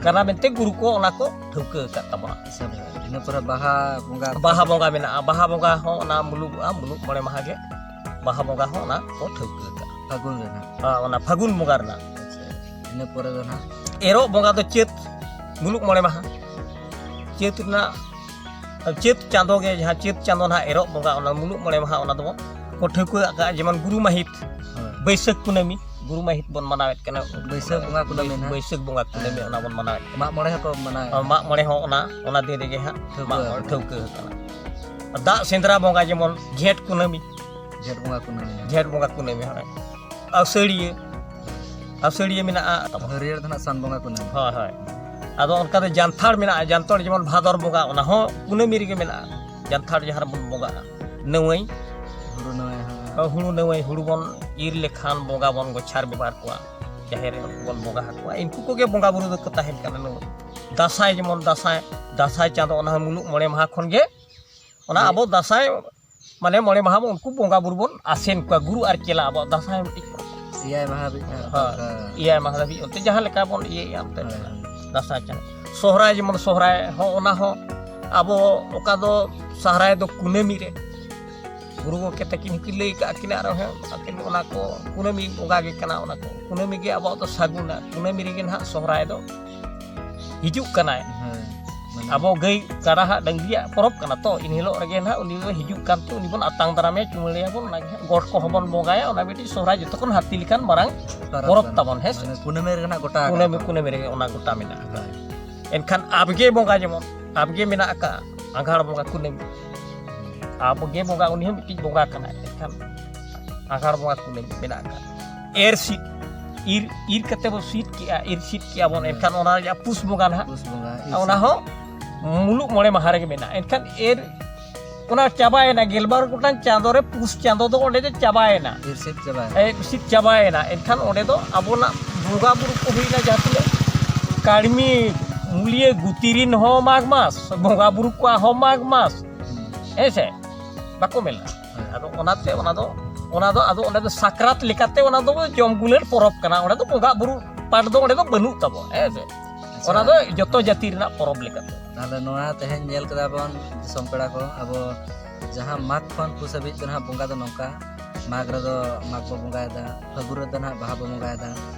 ᱠᱟᱱᱟ ᱢᱮᱱᱛᱮ ᱜᱩᱨᱩ ᱠᱚ ᱚᱱᱟ ᱠᱚ ᱴᱷᱟᱹᱣᱠᱟᱹ ᱟᱠᱟᱫ ᱛᱟᱵᱚᱱᱟ᱾ ᱟᱪᱪᱷᱟ, ᱤᱱᱟᱹ ᱯᱚᱨᱮ ᱵᱟᱦᱟ ᱵᱚᱸᱜᱟ᱾ ᱵᱟᱦᱟ ᱵᱚᱸᱜᱟ ᱢᱮᱱᱟᱜᱼᱟ, ᱵᱟᱦᱟ ᱵᱚᱸᱜᱟ ᱦᱚᱸ ᱚᱱᱟ ᱢᱩᱞᱩᱜᱚᱜᱼᱟ, ᱢᱩᱞᱩᱜ ᱢᱚᱬᱮ ᱢᱟᱦᱟ ᱜᱮ ᱵᱟᱦᱟ ᱵᱚᱸᱜᱟ ᱦᱚᱸ ᱚᱱᱟ ᱠᱚ ᱴᱷᱟᱹᱣᱠᱟᱹ ᱟᱠᱟᱫᱼᱟ᱾ ᱯᱷᱟᱹᱜᱩᱱ ᱨᱮ ᱱᱟᱦᱟᱜ᱾ ᱦᱮᱸ, ᱚᱱᱟ ᱯᱷᱟᱹᱜᱩᱱ ᱵᱚᱸᱜᱟ ᱨᱮᱱᱟᱜ᱾ ᱟᱪᱪᱷᱟ, ᱤᱱᱟᱹ ᱯᱚᱨᱮ ᱫᱚ ᱱᱟᱦᱟᱜ? ᱮᱨᱚᱜ ᱵᱚᱸᱜᱟ ᱫᱚ ᱪᱟᱹᱛ ᱢᱩᱞᱩᱜ ᱢᱚᱬᱮ ᱢᱟᱦᱟ, ᱪᱟᱹᱛ ᱨᱮᱱᱟᱜ, ᱪᱟᱹᱛ ᱪᱟᱸᱫᱚ ᱜᱮ, ᱡᱟᱦᱟᱸ ᱪᱟᱹᱛ ᱪᱟᱸᱫᱚ ᱱᱟᱦᱟᱜ ᱮᱨᱚᱜ ᱵᱚᱸᱜᱟ, ᱚᱱᱟ ᱢᱩᱞᱩᱜ ᱢᱚᱬᱮ ᱢᱟᱦᱟ ᱚᱱᱟ ᱫᱚᱵᱚᱱ ᱠᱚ ᱴᱷᱟᱹᱣᱠᱟᱹ ᱟᱠᱟᱫᱼᱟ, ᱡᱮᱢᱚᱱ ᱜᱩᱨᱩ ᱢᱟᱹᱦᱤᱛ, ᱦᱳᱭ᱾ ᱵᱟᱹᱭᱥᱟᱹᱠᱷ ᱠᱩᱱᱟᱹᱢᱤ, ᱜᱩᱨᱩ ᱢᱟᱹᱦᱤᱛ ᱵᱚᱱ ᱢᱟᱱᱟᱣᱮᱫ ᱠᱟᱱᱟ᱾ ᱵᱟᱹᱭᱥᱟᱹᱠᱷ ᱵᱚᱸᱜᱟ ᱠᱩᱱᱟᱹᱢᱤ ᱱᱟᱦᱟᱜ᱾ ᱵᱟᱹᱭᱥᱟᱹᱠᱷ ᱵᱚᱸᱜᱟ ᱠᱩᱱᱟᱹᱢᱤ ᱚᱱᱟ ᱵᱚᱱ ᱢᱟᱱᱟᱣᱮᱫ ᱠᱟᱱᱟ᱾ ᱢᱟᱜ ᱢᱚᱬᱮ ᱦᱚᱸᱠᱚ ᱢᱟᱱᱟᱣᱮᱫ᱾ ᱢᱟᱜ ᱢᱚᱬᱮ ᱦᱚᱸ ᱚᱱᱟ ᱚᱱᱟ ᱫᱤᱱ ᱨᱮᱜᱮ ᱦᱟᱸᱜ ᱴᱷᱟᱹᱣᱠᱟᱹ ᱢᱟᱜ ᱢᱚᱬᱮ ᱟᱠᱟᱱᱟ᱾ ᱴᱷᱟᱹᱣᱠᱟᱹ ᱟᱠᱟᱱᱟ᱾ ᱫᱟᱜ ᱥᱮᱸᱫᱽᱨᱟ ᱵᱚᱸᱜᱟ ᱡᱮᱢᱚᱱ ᱡᱷᱮᱸᱴ ᱠᱩᱱᱟᱹᱢᱤ, ᱡᱷᱮᱸᱴ ᱵᱚᱸᱜᱟ ᱠᱩᱱᱟᱹᱢᱤ ᱱᱟᱦᱟᱜ᱾ ᱡᱷᱮᱸᱴ ᱵᱚᱸᱜᱟ ᱠᱩᱱᱟᱹᱢᱤ ᱦᱚᱸ ᱟᱹᱥᱟᱹᱲᱤᱭᱟᱹ, ᱟᱹᱥᱟᱹᱲᱤᱭᱟᱹ ᱢᱮᱱᱟᱜᱼᱟ ᱛᱟᱵᱚᱱ᱾ ᱦᱟᱹᱨᱭᱟᱹᱲ ᱫᱚ ᱱᱟᱦᱟᱜ ᱥᱟᱱ ᱵᱚᱸᱜᱟ ᱠᱩᱱᱟᱹᱢᱤ᱾ ᱦᱳᱭ ᱦᱳᱭ᱾ ᱟᱫᱚ ᱚᱱᱠᱟᱛᱮ ᱡᱟᱱᱛᱷᱟᱲ ᱢᱮᱱᱟᱜᱼᱟ, ᱡᱟᱱᱛᱷᱟᱲ ᱡᱮᱢᱚᱱ ᱵᱷᱟᱫᱚᱨ ᱵᱚᱸᱜᱟ, ᱚᱱᱟ ᱦᱚᱸ ᱠᱩᱱᱟᱹᱢᱤ ᱨᱮᱜᱮ ᱢᱮᱱᱟᱜᱼᱟ᱾ ᱡᱟᱱᱛᱷᱟᱲ ᱡᱟᱦᱟᱸ ᱨᱮᱵᱚᱱ ᱵᱚᱸᱜᱟᱜᱼᱟ, ᱱᱟᱹᱣᱟᱹᱭ, ᱦᱩᱲᱩ ᱱᱟᱹᱣᱟᱹᱭ ᱦᱚᱸ᱾ ᱦᱩᱲᱩ ᱱᱟᱹᱣᱟᱹᱭ, ᱦᱩᱲᱩ ᱵᱚᱱ ᱤᱨ ᱞᱮᱠᱷᱟᱱ ᱵᱚᱸᱜᱟ ᱵᱚᱱ ᱜᱚᱪᱷᱟᱨ ᱵᱮᱵᱷᱟᱨ ᱠᱚᱣᱟ, ᱡᱟᱦᱮᱨ ᱨᱮ ᱵᱚᱱ ᱵᱚᱸᱜᱟ ᱟᱠᱚᱣᱟ, ᱤᱱᱠᱩ ᱠᱚᱜᱮ ᱵᱚᱸᱜᱟ ᱵᱩᱨᱩ ᱫᱚᱠᱚ ᱛᱟᱦᱮᱱ ᱠᱟᱱᱟ᱾ ᱱᱟᱹᱣᱟᱹᱭ ᱫᱟᱸᱥᱟᱭ, ᱡᱮᱢᱚᱱ ᱫᱟᱸᱥᱟᱭ, ᱫᱟᱸᱥᱟᱭ ᱪᱟᱸᱫᱚ, ᱚᱱᱟ ᱦᱚᱸ ᱢᱩᱞᱩᱜ ᱢᱚᱬᱮ ᱢᱟᱦᱟ ᱠᱷᱚᱱ ᱜᱮ ᱚᱱᱟ ᱟᱵᱚ ᱫᱟᱸᱥᱟᱭ ᱢᱟᱱᱮ ᱢᱚᱬᱮ ᱢᱟᱦᱟ ᱵᱚᱱ ᱩᱱᱠᱩ ᱵᱚᱸᱜᱟ ᱵᱩᱨᱩ ᱵᱚᱱ ᱟᱥᱮᱱ ᱠᱚᱣᱟ, ᱜᱩᱨᱩ ᱟᱨ ᱪᱮᱞᱟ, ᱟᱵᱚᱣᱟᱜ ᱫᱟᱸᱥᱟᱭ ᱢᱤᱫᱴᱤᱡ ᱯᱚᱨᱚᱵᱽ᱾ ᱮᱭᱟᱭ ᱢᱟᱦᱟ ᱦᱟᱹᱵᱤᱡ ᱱᱟᱦᱟᱜ ᱦᱳᱭ᱾ ᱚᱱᱠᱟ᱾ ᱮᱭᱟᱭ ᱢᱟᱦᱟ ᱫᱷᱟᱹᱵᱤᱡ ᱚᱱᱛᱮ ᱡᱟᱦᱟᱸ ᱞᱮᱠᱟ ᱵᱚᱱ ᱤᱭᱟᱹᱭᱟ ᱚᱱᱛᱮ ᱦᱳᱭ᱾ ᱫᱟᱸᱥᱟᱭ ᱪᱟᱸᱫᱚ᱾ ᱥᱚᱦᱨᱟᱭ, ᱡᱮᱢᱚᱱ ᱥᱚᱦᱨᱟᱭ ᱦᱚᱸ, ᱚᱱᱟ ᱦᱚᱸ ᱟᱵᱚ ᱚᱠᱟ ᱫᱚ ᱥᱚᱦᱨᱟᱭ ᱫᱚ ᱠᱩᱱᱟᱹᱢᱤ ᱨᱮ ᱜᱩᱨᱩ ᱜᱚᱢᱠᱮ ᱛᱟᱹᱠᱤᱱ ᱦᱚᱸᱠᱤᱱ ᱞᱟᱹᱭ ᱠᱟᱜ ᱠᱤᱱᱟ, ᱟᱨ ᱦᱚᱸ ᱟᱹᱠᱤᱱ ᱚᱱᱟ ᱠᱚ ᱠᱩᱱᱟᱹᱢᱤ ᱵᱚᱸᱜᱟ ᱜᱮ ᱠᱟᱱᱟ, ᱚᱱᱟ ᱠᱚ ᱠᱩᱱᱟᱹᱢᱤ ᱜᱮ ᱟᱵᱚᱣᱟᱜ ᱫᱚ ᱥᱟᱹᱜᱩᱱᱟ, ᱠᱩᱱᱟᱹᱢᱤ ᱨᱮᱜᱮ ᱱᱟᱦᱟᱜ ᱥᱚᱦᱨᱟᱭ ᱫᱚ ᱦᱤᱡᱩᱜ ᱠᱟᱱᱟᱭ᱾ ᱦᱳᱭ᱾ ᱢᱟᱱᱮ ᱟᱵᱚ ᱜᱟᱹᱭ ᱠᱟᱰᱟ ᱦᱟᱜ ᱰᱟᱹᱝᱨᱤᱭᱟᱜ ᱯᱚᱨᱚᱵᱽ ᱠᱟᱱᱟ ᱛᱚ, ᱤᱱ ᱦᱤᱞᱳᱜ ᱨᱮᱜᱮ ᱱᱟᱦᱟᱜ ᱩᱱᱤ ᱫᱚ ᱦᱤᱡᱩᱜ ᱠᱟᱱᱛᱮ ᱩᱱᱤ ᱵᱚᱱ ᱟᱛᱟᱝ ᱫᱟᱨᱟᱢᱮᱭᱟ, ᱪᱩᱢᱟᱹᱲᱟᱭᱟᱵᱚᱱ, ᱚᱱᱟ ᱜᱮ ᱦᱟᱸᱜ ᱜᱚᱴ ᱠᱚᱦᱚᱸ ᱵᱚᱱ ᱵᱚᱸᱜᱟᱭᱟ᱾ ᱚᱱᱟ ᱢᱤᱫᱴᱤᱡ ᱥᱚᱦᱨᱟᱭ ᱡᱚᱛᱚ ᱠᱷᱚᱱ ᱦᱟᱹᱛᱤ ᱞᱮᱠᱟᱱ ᱢᱟᱨᱟᱝ ᱯᱚᱨᱚᱵᱽ ᱠᱟᱱᱟ᱾ ᱛᱟᱵᱚᱱ, ᱦᱮᱸ ᱥᱮ? ᱢᱟᱱᱮ ᱠᱩᱱᱟᱹᱢᱤ ᱨᱮ ᱱᱟᱦᱟᱜ ᱜᱚᱴᱟ ᱠᱩᱱᱟᱹᱢᱤ, ᱟᱠᱟᱱᱟ᱾ ᱠᱩᱱᱟᱹᱢᱤ ᱨᱮᱜᱮ ᱚᱱᱟ ᱜᱚᱴᱟ ᱢᱮᱱᱟᱜᱼᱟ᱾ ᱦᱳᱭ᱾ ᱮᱱᱠᱷᱟᱱ ᱟᱵᱜᱮ ᱵᱚᱸᱜᱟ, ᱡᱮᱢᱚᱱ ᱟᱵᱜᱮ ᱢᱮᱱᱟᱜ ᱟᱠᱟᱫ ᱟᱸᱜᱷᱟᱲ ᱵᱚᱸᱜᱟ ᱠᱩᱱᱟᱹᱢᱤ, ᱟᱵᱜᱮ ᱵᱚᱸᱜᱟ ᱩᱱᱤ ᱦᱚᱸ ᱢᱤᱫᱴᱤᱡ ᱵᱚᱸᱜᱟ ᱠᱟᱱᱟᱭ᱾ ᱮᱱᱠᱷᱟᱱ ᱟᱸᱜᱷᱟᱲ ᱵᱚᱸᱜᱟ ᱠᱩᱱᱟᱹᱢᱤ ᱢᱮᱱᱟᱜ ᱟᱠᱟᱫ ᱮᱨ ᱥᱤᱫ, ᱤᱨ, ᱤᱨ ᱠᱟᱛᱮ ᱵᱚ ᱥᱤᱫ ᱠᱮᱜᱼᱟ, ᱤᱨ ᱥᱤᱫ ᱠᱮᱜᱼᱟ ᱵᱚᱱ᱾ ᱮᱱᱠᱷᱟᱱ ᱚᱱᱟ ᱨᱮᱭᱟᱜ ᱯᱩᱥ ᱵᱚᱸᱜᱟ ᱱᱟᱦᱟᱜ, ᱯᱩᱥ ᱵᱚᱸᱜᱟ, ᱤᱨ ᱚᱱᱟ ᱥᱤᱫ᱾ ᱦᱚᱸ ᱢᱩᱞᱩᱜ ᱢᱚᱬᱮ ᱢᱟᱦᱟ ᱨᱮᱜᱮ ᱢᱮᱱᱟᱜᱼᱟ᱾ ᱮᱱᱠᱷᱟᱱ ᱮᱨ ᱚᱱᱟ ᱪᱟᱵᱟᱭᱮᱱᱟ, ᱜᱮᱞᱵᱟᱨ ᱜᱚᱴᱟᱝ ᱪᱟᱸᱫᱳ ᱨᱨᱮ ᱯᱩᱥ ᱪᱟᱸᱫᱳ ᱫᱚ ᱚᱸᱰᱮ ᱫᱚ ᱪᱟᱵᱟᱭᱮᱱᱟ᱾ ᱤᱨ ᱥᱤᱫ ᱪᱟᱵᱟᱭᱮᱱᱟ᱾ ᱮ, ᱥᱤᱫ ᱪᱟᱵᱟᱭᱮᱱᱟ᱾ ᱮᱱᱠᱷᱟᱱ ᱚᱸᱰᱮ ᱫᱚ ᱟᱵᱚᱱᱟᱜ ᱵᱚᱸᱜᱟ ᱵᱩᱨᱩ ᱠᱚ ᱦᱩᱭᱱᱟ, ᱡᱟᱦᱟᱸ ᱛᱤᱱᱟᱹᱜ ᱠᱟᱹᱲᱢᱤ, ᱢᱩᱞᱤᱭᱟᱹ, ᱜᱩᱛᱤ ᱨᱤᱱ ᱦᱚᱸ ᱢᱟᱜᱽ ᱢᱟᱥ, ᱵᱚᱸᱜᱟ ᱵᱩᱨᱩ ᱠᱚᱣᱟᱜ ᱦᱚᱸ ᱢᱟᱜᱽ ᱢᱟᱥ, ᱦᱩᱸ᱾ ᱦᱮᱸ ᱥᱮ? ᱵᱟᱠᱚ ᱢᱮᱱᱟ᱾ ᱦᱳᱭ᱾ ᱟᱫᱚ ᱚᱱᱟᱛᱮ ᱚᱱᱟ ᱫᱚ, ᱚᱱᱟ ᱫᱚ ᱟᱫᱚ ᱚᱸᱰᱮ ᱫᱚ ᱥᱟᱠᱨᱟᱛ ᱞᱮᱠᱟᱛᱮ ᱚᱱᱟ ᱫᱚ ᱡᱚᱢ ᱜᱩᱞᱟᱹᱰ ᱯᱚᱨᱚᱵᱽ ᱠᱟᱱᱟ᱾ ᱚᱸᱰᱮ ᱫᱚ ᱵᱚᱸᱜᱟ ᱵᱩᱨᱩ ᱯᱟᱴ ᱫᱚ ᱚᱸᱰᱮ ᱫᱚ ᱵᱟᱹᱱᱩᱜ ᱛᱟᱵᱚᱱᱟ, ᱦᱮᱸ ᱥᱮ? ᱟᱪᱪᱷᱟ᱾ ᱚᱱᱟ ᱫᱚ ᱡᱚᱛᱚ ᱡᱟᱹᱛᱤ ᱨᱮᱱᱟᱜ ᱯᱚᱨᱚᱵᱽ ᱞᱮᱠᱟᱛᱮ᱾ ᱛᱟᱦᱞᱮ ᱱᱚᱣᱟ ᱛᱮᱦᱮᱧ ᱧᱮᱞ ᱠᱮᱫᱟ ᱵᱚᱱ ᱫᱤᱥᱚᱢ ᱯᱮᱲᱟ ᱠᱚ, ᱟᱵᱚ ᱡᱟᱦᱟᱸ ᱢᱟᱜᱽ ᱠᱷᱚᱱ ᱯᱩᱥ ᱦᱟᱹᱵᱤᱡ ᱫᱚ ᱱᱟᱦᱟᱜ ᱵᱚᱸᱜᱟ ᱫᱚ ᱱᱚᱝᱠᱟ, ᱢᱟᱜᱽ ᱨᱮᱫᱚ ᱢᱟᱜᱽ ᱵᱚ ᱵᱚᱸᱜᱟᱭᱮᱫᱟ, ᱯᱷᱟᱹᱜᱩᱱ ᱨᱮᱫᱚ ᱱᱟᱦᱟᱜ ᱵᱟᱦᱟ ᱵᱚ ᱵᱚᱸᱜᱟᱭᱮᱫᱟ,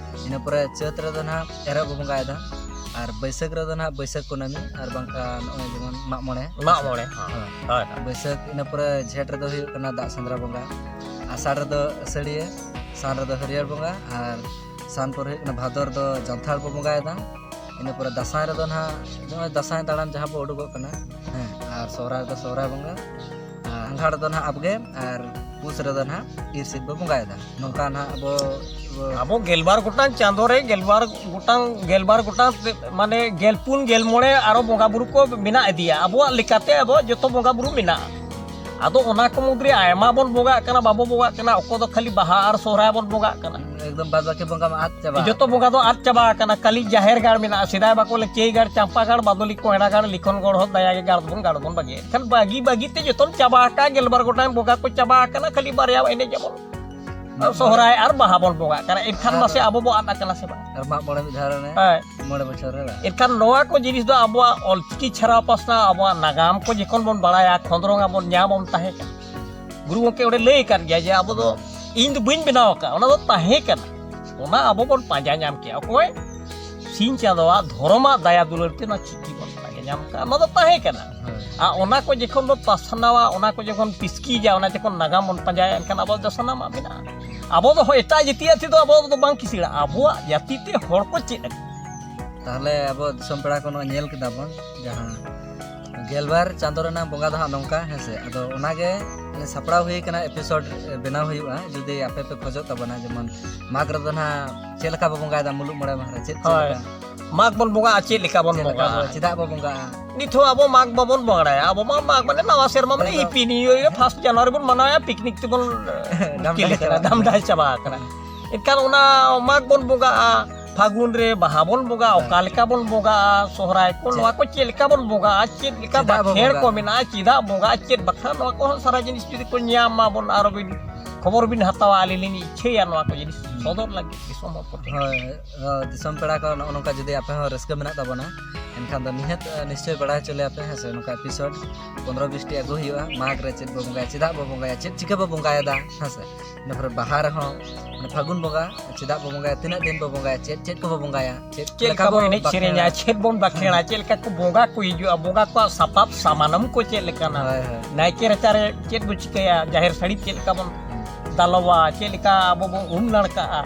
ᱤᱱᱟᱹ ᱯᱚᱨᱮ ᱪᱟᱹᱛ ᱨᱮᱫᱚ ᱱᱟᱦᱟᱜ ᱮᱨᱚᱜ ᱵᱚ ᱵᱚᱸᱜᱟᱭᱮᱫᱟ, ᱟᱨ ᱵᱟᱹᱭᱥᱟᱹᱠᱷ ᱨᱮᱫᱚ ᱱᱟᱦᱟᱜ ᱵᱟᱹᱭᱥᱟᱹᱠᱷ ᱠᱩᱱᱟᱹᱢᱤ, ᱟᱨ ᱵᱟᱝᱠᱷᱟᱱ ᱱᱚᱜᱼᱚᱭ ᱡᱮᱢᱚᱱ ᱢᱟᱜ ᱢᱚᱬᱮ᱾ ᱢᱟᱜ ᱢᱚᱬᱮ, ᱦᱮᱸ᱾ ᱦᱳᱭ᱾ ᱦᱳᱭ, ᱦᱳᱭ᱾ ᱵᱟᱹᱭᱥᱟᱹᱠᱷ, ᱤᱱᱟᱹ ᱯᱚᱨᱮ ᱡᱷᱮᱸᱴ ᱨᱮᱫᱚ ᱦᱩᱭᱩᱜ ᱠᱟᱱᱟ ᱫᱟᱜ ᱥᱮᱸᱫᱽᱨᱟ ᱵᱚᱸᱜᱟ, ᱟᱥᱟᱲ ᱨᱮᱫᱚ ᱟᱹᱥᱟᱹᱲᱤᱭᱟᱹ, ᱥᱟᱱ ᱨᱮᱫᱚ ᱦᱟᱹᱨᱭᱟᱹᱲ ᱵᱚᱸᱜᱟ, ᱟᱨ ᱥᱟᱱ ᱯᱚᱨᱮ ᱦᱩᱭᱩᱜ ᱠᱟᱱᱟ ᱵᱷᱟᱫᱚᱨ ᱫᱚ ᱡᱟᱱᱛᱷᱟᱲ ᱵᱚ ᱵᱚᱸᱜᱟᱭᱮᱫᱟ᱾ ᱤᱱᱟᱹ ᱯᱚᱨᱮ ᱫᱟᱸᱥᱟᱭ ᱨᱮᱫᱚ ᱱᱟᱦᱟᱜ ᱱᱚᱜᱼᱚᱭ ᱫᱟᱸᱥᱟᱭ ᱫᱟᱬᱟᱱ ᱡᱟᱦᱟᱸ ᱵᱚ ᱩᱰᱩᱠᱚᱜ ᱠᱟᱱᱟ, ᱦᱮᱸ, ᱟᱨ ᱥᱚᱦᱨᱟᱭ ᱨᱮᱫᱚ ᱥᱚᱦᱨᱟᱭ ᱵᱚᱸᱜᱟ, ᱟᱨ ᱟᱸᱜᱷᱟᱲ ᱨᱮᱫᱚ ᱱᱟᱦᱟᱜ ᱟᱵᱜᱮ, ᱟᱨ ᱯᱩᱥ ᱨᱮᱫᱚ ᱱᱟᱦᱟᱜ ᱤᱨᱥᱤᱫ ᱵᱚ ᱵᱚᱸᱜᱟᱭᱮᱫᱟ᱾ ᱱᱚᱝᱠᱟ ᱱᱟᱦᱟᱜ ᱟᱵᱚ, ᱟᱵᱚ ᱜᱮᱞᱵᱟᱨ ᱜᱚᱴᱟᱝ ᱪᱟᱸᱫᱳ ᱨᱮ ᱜᱮᱞᱵᱟᱨ ᱜᱚᱴᱟᱝ, ᱜᱮᱞᱵᱟᱨ ᱜᱚᱴᱟᱝ ᱛᱮ, ᱢᱟᱱᱮ ᱜᱮᱞ ᱯᱩᱱ, ᱜᱮᱞ ᱢᱚᱬᱮ ᱟᱨᱚ ᱵᱚᱸᱜᱟ ᱵᱩᱨᱩ ᱠᱚ ᱢᱮᱱᱟᱜ ᱤᱫᱤᱭᱟ᱾ ᱟᱵᱚᱣᱟᱜ ᱞᱮᱠᱟᱛᱮ ᱟᱵᱚ ᱡᱚᱛᱚ ᱵᱚᱸᱜᱟ ᱵᱩᱨᱩ ᱢᱮᱱᱟᱜᱼᱟ᱾ ᱟᱫᱚ ᱚᱱᱟ ᱠᱚ ᱢᱩᱫᱽᱨᱮ ᱟᱭᱢᱟ ᱵᱚᱱ ᱵᱚᱸᱜᱟᱜ ᱠᱟᱱᱟ, ᱵᱟᱵᱚ ᱵᱚᱸᱜᱟᱜ ᱠᱟᱱᱟ᱾ ᱚᱠᱚᱭ ᱫᱚ ᱠᱷᱟᱹᱞᱤ ᱵᱟᱦᱟ ᱟᱨ ᱥᱚᱦᱨᱟᱭ ᱵᱚᱱ ᱵᱚᱸᱜᱟᱜ ᱠᱟᱱᱟ᱾ ᱮᱠᱫᱚᱢ ᱵᱟᱫ ᱵᱟᱹᱠᱤ ᱵᱚᱸᱜᱟ ᱢᱟ ᱟᱫ ᱪᱟᱵᱟ ᱡᱚᱛᱚ ᱟᱠᱟᱱᱟ᱾ ᱵᱚᱸᱜᱟ ᱫᱚ ᱟᱫ ᱪᱟᱵᱟ ᱟᱠᱟᱱᱟ᱾ ᱠᱷᱟᱹᱞᱤ ᱡᱟᱦᱮᱨ ᱜᱟᱲ ᱢᱮᱱᱟᱜᱼᱟ᱾ ᱥᱮᱫᱟᱭ ᱵᱟᱠᱚ ᱞᱟᱹᱭ ᱪᱟᱹᱭ ᱜᱟᱲ, ᱪᱟᱢᱯᱟ ᱜᱟᱲ, ᱵᱟᱫᱚᱞᱤ, ᱠᱚᱭᱲᱟ ᱜᱟᱲ, ᱞᱤᱠᱷᱚᱱ ᱜᱚᱲ ᱦᱚᱸ ᱫᱟᱭᱟ ᱜᱮ ᱜᱟᱲ ᱫᱚᱵᱚᱱ ᱜᱟᱲ ᱵᱚᱱ ᱵᱟᱹᱜᱤᱭᱟ᱾ ᱮᱱᱠᱷᱟᱱ ᱵᱟᱹᱜᱤ ᱵᱟᱹᱜᱤ ᱛᱮ ᱡᱚᱛᱚᱢ ᱪᱟᱵᱟ ᱟᱠᱟᱫ, ᱜᱮᱞᱵᱟᱨ ᱜᱚᱴᱟᱝ ᱵᱚᱸᱜᱟ ᱠᱚ ᱪᱟᱵᱟ ᱟᱠᱟᱱᱟ᱾ ᱠᱷᱟᱹᱞᱤ ᱵᱟᱨᱭᱟ ᱮᱱᱮᱡ ᱟᱵᱚᱱ, ᱥᱚᱦᱨᱟᱭ ᱟᱨ ᱵᱟᱦᱟ ᱵᱚᱱ ᱵᱚᱸᱜᱟᱜ ᱠᱟᱱᱟ᱾ ᱮᱱᱠᱷᱟᱱ ᱟᱨ ᱢᱟᱥᱮ ᱟᱵᱚ ᱵᱚ ᱟᱫ ᱟᱠᱟᱱᱟ ᱥᱮ ᱵᱟᱝ? ᱟᱨ ᱢᱟᱜ ᱢᱚᱬᱮ ᱢᱤᱫ ᱫᱷᱟᱣ ᱨᱮ ᱦᱳᱭ᱾ ᱢᱚᱬᱮ ᱵᱚᱪᱷᱚᱨ ᱨᱮ ᱵᱟᱝ? ᱮᱱᱠᱷᱟᱱ ᱱᱚᱣᱟ ᱠᱚ ᱡᱤᱱᱤᱥ ᱫᱚ ᱟᱵᱚᱣᱟᱜ ᱚᱞᱪᱤᱠᱤ ᱪᱷᱟᱨᱟᱣ ᱯᱟᱥᱱᱟᱣ, ᱟᱵᱚᱣᱟᱜ ᱱᱟᱜᱟᱢ ᱠᱚ ᱡᱚᱠᱷᱚᱱ ᱵᱚᱱ ᱵᱟᱲᱟᱭᱟ, ᱠᱷᱚᱸᱫᱽᱨᱚᱝ ᱟᱵᱚᱱ, ᱧᱟᱢ ᱟᱵᱚᱱ ᱛᱟᱦᱮᱸ ᱠᱟᱱᱟ᱾ ᱜᱩᱨᱩ ᱜᱚᱢᱠᱮ ᱚᱸᱰᱮ ᱞᱟᱹᱭ ᱟᱠᱟᱫ ᱜᱮᱭᱟ ᱡᱮ ᱟᱵᱚ ᱫᱚ, ᱤᱧ ᱫᱚ ᱵᱟᱹᱧ ᱵᱮᱱᱟᱣ ᱟᱠᱟᱫ, ᱚᱱᱟ ᱫᱚ ᱛᱟᱦᱮᱸ ᱠᱟᱱᱟ᱾ ᱚᱱᱟ ᱟᱵᱚ ᱵᱚᱱ ᱯᱟᱸᱡᱟ ᱧᱟᱢ ᱠᱮᱜᱼᱟ᱾ ᱚᱠᱚᱭ? ᱥᱤᱧ ᱪᱟᱸᱫᱳᱣᱟᱜ ᱫᱷᱚᱨᱚᱢᱟᱜ ᱫᱟᱭᱟ ᱫᱩᱞᱟᱹᱲ ᱛᱮ ᱱᱚᱣᱟ ᱪᱤᱠᱤ ᱵᱚᱱ ᱯᱟᱸᱡᱟ ᱧᱟᱢ ᱠᱟᱜᱼᱟ᱾ ᱚᱱᱟ ᱫᱚ ᱛᱟᱦᱮᱸ ᱠᱟᱱᱟ᱾ ᱦᱳᱭ᱾ ᱟᱨ ᱚᱱᱟ ᱠᱚ ᱡᱚᱠᱷᱚᱱ ᱵᱚᱱ ᱯᱟᱥᱱᱟᱣᱟ, ᱚᱱᱟ ᱠᱚ ᱡᱚᱠᱷᱚᱱ ᱯᱤᱥᱠᱤᱡᱟ, ᱚᱱᱟ ᱡᱚᱠᱷᱚᱱ ᱱᱟᱜᱟᱢ ᱵᱚᱱ ᱯᱟᱸᱡᱟᱭᱟ, ᱮᱱᱠᱷᱟᱱ ᱟᱵᱚᱣᱟᱜ ᱫᱚ ᱥᱟᱱᱟᱢᱟᱜ ᱢᱮᱱᱟᱜᱼᱟ᱾ ᱟᱵᱚ ᱫᱚ ᱦᱳᱭ ᱮᱴᱟᱜ ᱡᱟᱹᱛᱤᱭᱟᱜ ᱛᱮᱫᱚ ᱟᱵᱚ ᱫᱚ ᱵᱟᱝ ᱠᱤᱥᱟᱹᱲᱟ, ᱟᱵᱚᱣᱟᱜ ᱡᱟᱹᱛᱤ ᱛᱮ ᱦᱚᱲ ᱠᱚ ᱪᱮᱫ ᱟᱠᱟᱫᱟ᱾ ᱛᱟᱦᱚᱞᱮ ᱟᱵᱚ ᱫᱤᱥᱚᱢ ᱯᱮᱲᱟ ᱠᱚ ᱱᱚᱜᱼᱚᱭ ᱧᱮᱞ ᱠᱮᱫᱟ ᱵᱚᱱ, ᱡᱟᱦᱟᱸ ᱜᱮᱞᱵᱟᱨ ᱪᱟᱸᱫᱳ ᱨᱮᱱᱟᱜ ᱵᱚᱸᱜᱟ ᱫᱚ ᱦᱟᱸᱜ ᱱᱚᱝᱠᱟ, ᱦᱮᱸ ᱥᱮ? ᱟᱫᱚ ᱚᱱᱟᱜᱮ ᱥᱟᱯᱲᱟᱣ ᱦᱩᱭ ᱠᱟᱱᱟ, ᱮᱯᱤᱥᱳᱰ ᱵᱮᱱᱟᱣ ᱦᱩᱭᱩᱜᱼᱟ᱾ ᱡᱩᱫᱤ ᱟᱯᱮ ᱯᱮ ᱠᱷᱚᱡᱚᱜ ᱛᱟᱵᱚᱱᱟ, ᱡᱮᱢᱚᱱ ᱢᱟᱜᱽ ᱨᱮᱫᱚ ᱱᱟᱦᱟᱜ ᱪᱮᱫ ᱞᱮᱠᱟ ᱵᱚ ᱵᱚᱸᱜᱟᱭᱮᱫᱟ ᱢᱩᱞᱩᱜ ᱢᱚᱬᱮ ᱢᱟᱦᱟ ᱨᱮ, ᱪᱮᱫ ᱪᱮᱫ ᱦᱳᱭ᱾ ᱞᱮᱠᱟ? ᱢᱟᱜᱽ ᱵᱚᱱ ᱵᱚᱸᱜᱟᱜᱼᱟ, ᱪᱮᱫ ᱞᱮᱠᱟ ᱵᱚᱱ ᱪᱮᱫ ᱞᱮᱠᱟ ᱵᱚᱸᱜᱟᱜᱼᱟ? ᱵᱚ-, ᱪᱮᱫᱟᱜ ᱵᱚ ᱵᱚᱸᱜᱟᱜᱼᱟ? ᱱᱤᱛ ᱦᱚᱸ ᱟᱵᱚ ᱢᱟᱜᱽ ᱵᱟᱵᱚᱱ ᱵᱚᱸᱜᱟᱭᱟ᱾ ᱟᱵᱚ ᱢᱟ ᱢᱟᱜᱽ ᱢᱟᱱᱮ ᱱᱟᱣᱟ ᱥᱮᱨᱢᱟ, ᱢᱟᱱᱮ ᱮᱠᱫᱚᱢ᱾ ᱦᱤᱯᱤ ᱱᱤᱭᱩ ᱤᱭᱟᱨ, ᱯᱷᱟᱥᱴ ᱡᱟᱱᱩᱣᱟᱨᱤ ᱵᱚᱱ ᱢᱟᱱᱟᱣᱮᱫᱼᱟ, ᱯᱤᱠᱱᱤᱠ ᱛᱮᱵᱚᱱ ᱰᱟᱢᱰᱟᱭ ᱪᱮᱫ ᱞᱮᱠᱟ? ᱪᱟᱵᱟ ᱟᱠᱟᱱᱟ᱾ ᱰᱟᱢᱰᱟᱭ ᱪᱟᱵᱟ ᱟᱠᱟᱱᱟ᱾ ᱮᱱᱠᱷᱟᱱ ᱚᱱᱟ ᱢᱟᱜᱽ ᱵᱚᱱ ᱵᱚᱸᱜᱟᱜᱼᱟ, ᱯᱷᱟᱹᱜᱩᱱ ᱨᱮ ᱵᱟᱦᱟ ᱵᱚᱱ ᱵᱚᱸᱜᱟᱜᱼᱟ, ᱦᱮᱸ᱾ ᱚᱠᱟ ᱞᱮᱠᱟ ᱵᱚᱱ ᱵᱚᱸᱜᱟᱜᱼᱟ, ᱥᱚᱦᱨᱟᱭ ᱠᱚ, ᱪᱮᱫ? ᱱᱚᱣᱟ ᱠᱚ ᱪᱮᱫ ᱞᱮᱠᱟ ᱵᱚᱱ ᱵᱚᱸᱜᱟᱜᱼᱟ, ᱪᱮᱫ ᱞᱮᱠᱟ ᱪᱮᱫᱟᱜ ᱵᱚ ᱵᱟᱠᱷᱮᱲ ᱠᱚ ᱵᱚᱸᱜᱟᱜᱼᱟ? ᱢᱮᱱᱟᱜᱼᱟ, ᱪᱮᱫᱟᱜ ᱵᱚᱸᱜᱟᱜᱼᱟ, ᱪᱮᱫ ᱵᱟᱠᱷᱨᱟ, ᱱᱚᱣᱟ ᱠᱚᱦᱚᱸ ᱥᱟᱨᱟ ᱡᱤᱱᱤᱥ ᱡᱩᱫᱤ ᱠᱚ ᱧᱟᱢ ᱢᱟᱵᱚᱱ, ᱟᱨᱚ ᱵᱤᱱ ᱠᱷᱚᱵᱚᱨ ᱵᱤᱱ ᱦᱟᱛᱟᱣᱟ, ᱟᱹᱞᱤᱧ ᱞᱤᱧ ᱤᱪᱪᱷᱟᱹᱭᱟ ᱱᱚᱣᱟ ᱠᱚ ᱡᱤᱱᱤᱥ ᱥᱚᱫᱚᱨ ᱞᱟᱹᱜᱤᱫ ᱫᱤᱥᱚᱢ ᱦᱚᱲ ᱠᱚ ᱴᱷᱮᱱ᱾ ᱦᱳᱭ, ᱦᱳᱭ, ᱫᱤᱥᱚᱢ ᱯᱮᱲᱟ ᱠᱚ ᱱᱚᱜᱼᱚ ᱱᱚᱝᱠᱟ ᱡᱩᱫᱤ ᱟᱯᱮ ᱦᱚᱸ ᱨᱟᱹᱥᱠᱟᱹ ᱢᱮᱱᱟᱜ ᱛᱟᱵᱚᱱᱟ, ᱮᱱᱠᱷᱟᱱ ᱫᱚ ᱱᱤᱦᱟᱹᱛ, ᱱᱤᱥᱪᱚᱭ ᱵᱟᱲᱟᱭ ᱦᱚᱪᱚ ᱞᱮᱭᱟ ᱯᱮ, ᱦᱮᱸ ᱥᱮ? ᱱᱚᱝᱠᱟ ᱮᱯᱤᱥᱳᱰ ᱯᱚᱱᱫᱽᱨᱚ ᱵᱤᱥ ᱴᱤ ᱟᱹᱜᱩ ᱦᱩᱭᱩᱜᱼᱟ᱾ ᱢᱟᱜᱽ ᱨᱮ ᱪᱮᱫ ᱵᱚ ᱵᱚᱸᱜᱟᱭᱟ, ᱪᱮᱫᱟᱜ ᱵᱚ ᱵᱚᱸᱜᱟᱭᱟ, ᱪᱮᱫ ᱪᱤᱠᱟᱹ ᱵᱚ ᱵᱚᱸᱜᱟᱭᱮᱫᱟ, ᱦᱮᱸ ᱥᱮ? ᱤᱱᱟᱹ ᱯᱚᱨᱮ ᱵᱟᱦᱟ ᱨᱮᱦᱚᱸ, ᱢᱟᱱᱮ ᱯᱷᱟᱹᱜᱩᱱ ᱵᱚᱸᱜᱟ ᱪᱮᱫᱟᱜ ᱵᱚ ᱵᱚᱸᱜᱟᱭᱟ, ᱛᱤᱱᱟᱹᱜ ᱫᱤᱱ ᱵᱚ ᱵᱚᱸᱜᱟᱭᱟ, ᱪᱮᱫ, ᱪᱮᱫ ᱪᱮᱫ ᱞᱮᱠᱟ ᱞᱮᱠᱟ ᱵᱚ ᱵᱚ ᱮᱱᱮᱡ ᱵᱟᱠᱷᱮᱲᱟ? ᱥᱮᱨᱮᱧᱟ, ᱪᱮᱫ ᱵᱚᱱ ᱵᱟᱠᱷᱮᱲᱟ, ᱦᱮᱸ᱾ ᱪᱮᱫ ᱞᱮᱠᱟ ᱠᱚ ᱵᱚᱸᱜᱟ ᱠᱚ ᱦᱤᱡᱩᱜᱼᱟ, ᱵᱚᱸᱜᱟ ᱠᱚᱣᱟᱜ ᱥᱟᱯᱟᱵ ᱥᱟᱢᱟᱱᱚᱢ ᱠᱚ ᱪᱮᱫ ᱞᱮᱠᱟᱱᱟ, ᱦᱳᱭ, ᱦᱳᱭ᱾ ᱱᱟᱭᱠᱮ ᱨᱟᱪᱟᱨᱮ ᱪᱮᱫ ᱵᱚ ᱪᱤᱠᱟᱹᱭᱟ, ᱡᱟᱦᱮᱨ ᱥᱟᱹᱲᱤᱢ ᱪᱮᱫ ᱞᱮᱠᱟ ᱵᱚᱱ ᱦᱮᱸ᱾ ᱛᱟᱞᱚᱵᱟ, ᱪᱮᱫ ᱞᱮᱠᱟ ᱟᱵᱚ ᱵᱚᱱ ᱩᱢ ᱱᱟᱲᱠᱟᱜᱼᱟ,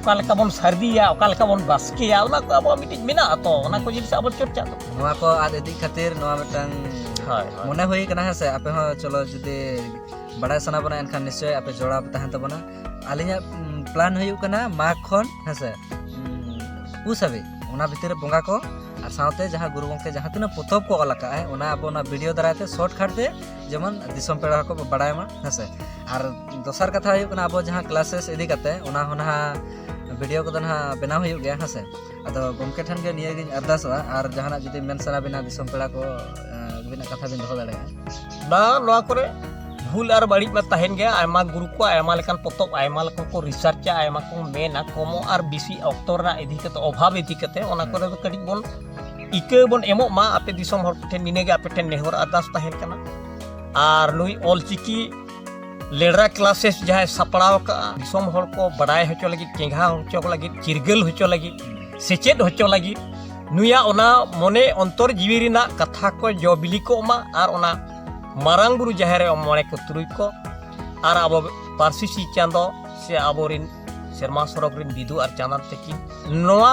ᱚᱠᱟ ᱞᱮᱠᱟ ᱵᱚᱱ ᱥᱟᱹᱨᱫᱤᱭᱟ, ᱚᱠᱟ ᱞᱮᱠᱟ ᱵᱚᱱ ᱵᱟᱥᱠᱮᱭᱟ, ᱚᱱᱟ ᱠᱚ ᱟᱵᱚᱣᱟᱜ ᱢᱤᱫᱴᱤᱡ ᱢᱮᱱᱟᱜᱼᱟ᱾ ᱛᱚ ᱚᱱᱟ ᱠᱚ ᱡᱤᱱᱤᱥ ᱟᱵᱚ ᱪᱚᱨᱪᱟ ᱫᱚ᱾ ᱱᱚᱣᱟ ᱠᱚ ᱟᱫ ᱤᱫᱤᱜ ᱠᱷᱟᱹᱛᱤᱨ ᱱᱚᱣᱟ ᱢᱤᱫᱴᱟᱝ ᱦᱳᱭ, ᱦᱳᱭ᱾ ᱢᱚᱱᱮ ᱦᱩᱭ ᱠᱟᱱᱟ, ᱦᱮᱸ ᱥᱮ? ᱟᱯᱮ ᱦᱚᱸ ᱪᱚᱞᱚ ᱡᱩᱫᱤ ᱵᱟᱲᱟᱭ ᱥᱟᱱᱟ ᱵᱚᱱᱟ, ᱮᱱᱠᱷᱟᱱ ᱱᱤᱥᱪᱚᱭ ᱟᱯᱮ ᱡᱚᱲᱟᱣ ᱯᱮ ᱛᱟᱦᱮᱱ ᱛᱟᱵᱚᱱᱟ᱾ ᱟᱹᱞᱤᱧᱟᱜ ᱯᱞᱟᱱ ᱦᱩᱭᱩᱜ ᱠᱟᱱᱟ ᱢᱟᱜᱽ ᱠᱷᱚᱱ, ᱦᱮᱸ ᱥᱮ, ᱯᱩᱥ ᱦᱟᱹᱵᱤᱡ, ᱚᱱᱟ ᱵᱷᱤᱛᱤᱨ ᱨᱮ ᱵᱚᱸᱜᱟ ᱠᱚ ᱟᱨ ᱥᱟᱶᱛᱮ ᱡᱟᱦᱟᱸ ᱜᱩᱨᱩ ᱜᱚᱢᱠᱮ ᱡᱟᱦᱟᱸ ᱛᱤᱱᱟᱹᱜ ᱯᱚᱛᱚᱵ ᱠᱚ ᱚᱞ ᱟᱠᱟᱫ ᱟᱭ, ᱚᱱᱟ ᱟᱵᱚ ᱚᱱᱟ ᱵᱷᱤᱰᱤᱭᱳ ᱫᱟᱨᱟᱭ ᱛᱮ ᱥᱚᱨᱴ ᱠᱟᱴ ᱛᱮ ᱡᱮᱢᱚᱱ ᱫᱤᱥᱚᱢ ᱯᱮᱲᱟ ᱦᱚᱸᱠᱚ ᱵᱟᱲᱟᱭ ᱢᱟ, ᱦᱮᱸ ᱥᱮ᱾ ᱟᱨ ᱫᱚᱥᱟᱨ ᱠᱟᱛᱷᱟ ᱦᱩᱭᱩᱜ ᱠᱟᱱᱟ, ᱟᱵᱚ ᱡᱟᱦᱟᱸ ᱠᱞᱟᱥᱮᱥ ᱤᱫᱤ ᱠᱟᱛᱮ, ᱚᱱᱟ ᱦᱚᱸ ᱱᱟᱦᱟᱜ ᱵᱷᱤᱰᱤᱭᱳ ᱠᱚᱫᱚ ᱱᱟᱦᱟᱜ ᱵᱮᱱᱟᱣ ᱦᱩᱭᱩᱜ ᱜᱮᱭᱟ, ᱦᱮᱸ ᱥᱮ᱾ ᱟᱫᱚ ᱜᱚᱢᱠᱮ ᱴᱷᱮᱱ ᱜᱮ ᱱᱤᱭᱟᱹ ᱜᱤᱧ ᱟᱨᱫᱟᱥᱚᱜᱼᱟ, ᱟᱨ ᱡᱟᱦᱟᱱᱟᱜ ᱡᱩᱫᱤ ᱢᱮᱱ ᱥᱟᱱᱟ ᱵᱤᱱᱟ ᱫᱤᱥᱚᱢ ᱯᱮᱲᱟ ᱠᱚ, ᱟᱹᱵᱤᱱᱟᱜ ᱠᱟᱛᱷᱟ ᱵᱤᱱ ᱫᱚᱦᱚ ᱫᱟᱲᱮᱭᱟᱜᱼᱟ᱾ ᱵᱟᱝ, ᱱᱚᱣᱟ ᱠᱚᱨᱮ ᱵᱷᱩᱞ ᱟᱨ ᱵᱟᱹᱲᱤᱡ ᱢᱟ ᱛᱟᱦᱮᱱ ᱜᱮᱭᱟ᱾ ᱟᱭᱢᱟ ᱜᱩᱨᱩ ᱠᱚᱣᱟᱜ ᱟᱭᱢᱟ ᱞᱮᱠᱟᱱ ᱯᱚᱛᱚᱵ, ᱟᱭᱢᱟ ᱞᱮᱠᱟᱱ ᱠᱚ ᱨᱤᱥᱟᱨᱪᱟ, ᱟᱭᱢᱟ ᱠᱚ ᱢᱮᱱᱟ, ᱠᱚᱢᱚᱜ ᱟᱨ ᱵᱮᱥᱤ ᱚᱠᱛᱚ ᱨᱮᱱᱟᱜ ᱤᱫᱤ ᱠᱟᱛᱮ, ᱚᱵᱷᱟᱵ ᱤᱫᱤ ᱠᱟᱛᱮ, ᱚᱱᱟ ᱠᱚᱨᱮ ᱫᱚ ᱠᱟᱹᱴᱤᱡ ᱵᱚᱱ ᱤᱠᱟᱹ ᱵᱚᱱ ᱮᱢᱚᱜ ᱢᱟ᱾ ᱟᱯᱮ ᱫᱤᱥᱚᱢ ᱦᱚᱲ ᱠᱚᱴᱷᱮᱱ ᱱᱤᱱᱟᱹᱜᱮ ᱟᱯᱮ ᱴᱷᱮᱱ ᱱᱮᱦᱚᱨ ᱟᱨᱫᱟᱥ ᱛᱟᱦᱮᱱ ᱠᱟᱱᱟ᱾ ᱟᱨ ᱱᱩᱭ ᱚᱞᱪᱤᱠᱤ ᱞᱮᱰᱨᱟ ᱠᱞᱟᱥᱮᱥ ᱡᱟᱦᱟᱸᱭ ᱥᱟᱯᱲᱟᱣ ᱟᱠᱟᱫᱼᱟ, ᱫᱤᱥᱚᱢ ᱦᱚᱲ ᱠᱚ ᱵᱟᱰᱟᱭ ᱦᱚᱪᱚ ᱞᱟᱹᱜᱤᱫ, ᱪᱮᱸᱜᱷᱟ ᱦᱚᱪᱚ ᱞᱟᱹᱜᱤᱫ, ᱪᱤᱨᱜᱟᱹᱞ ᱦᱚᱪᱚ ᱞᱟᱹᱜᱤᱫ, ᱥᱮᱪᱮᱫ ᱦᱚᱪᱚ ᱞᱟᱹᱜᱤᱫ, ᱱᱩᱭᱟᱜ ᱚᱱᱟ ᱢᱚᱱᱮ ᱚᱱᱛᱚᱨ ᱡᱤᱣᱤ ᱨᱮᱱᱟᱜ ᱠᱟᱛᱷᱟ ᱠᱚ ᱡᱚ ᱵᱤᱞᱤ ᱠᱚᱜ ᱢᱟ, ᱟᱨ ᱚᱱᱟ ᱢᱟᱨᱟᱝ ᱵᱩᱨᱩ ᱡᱟᱦᱮᱨ ᱟᱭᱳ ᱢᱚᱬᱮ ᱠᱚ ᱛᱩᱨᱩᱭ ᱠᱚ ᱟᱨ ᱟᱵᱚ ᱯᱟᱹᱨᱥᱤ ᱥᱤᱧ ᱪᱟᱸᱫᱚ ᱥᱮ ᱟᱵᱚᱨᱮᱱ ᱥᱮᱨᱢᱟ ᱥᱚᱨᱚᱜᱽ ᱨᱮᱱ ᱵᱤᱫᱩ ᱟᱨ ᱪᱟᱸᱫᱟᱱ ᱛᱟᱹᱠᱤᱱ ᱱᱚᱣᱟ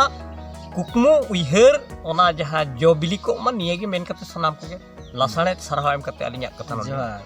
ᱠᱩᱠᱢᱩ ᱩᱭᱦᱟᱹᱨ ᱚᱱᱟ ᱡᱟᱦᱟᱸ ᱡᱚ ᱵᱤᱞᱤ ᱠᱚᱜ ᱢᱟ, ᱱᱤᱭᱟᱹ ᱜᱮ ᱢᱮᱱ ᱠᱟᱛᱮ ᱥᱟᱱᱟᱢ ᱠᱚᱜᱮ ᱞᱟᱥᱟᱲᱦᱮᱫ ᱥᱟᱨᱦᱟᱣ ᱮᱢ ᱠᱟᱛᱮ ᱟᱹᱞᱤᱧᱟᱜ ᱠᱟᱛᱷᱟ ᱱᱚᱰᱮ᱾ ᱡᱚᱦᱟᱨ᱾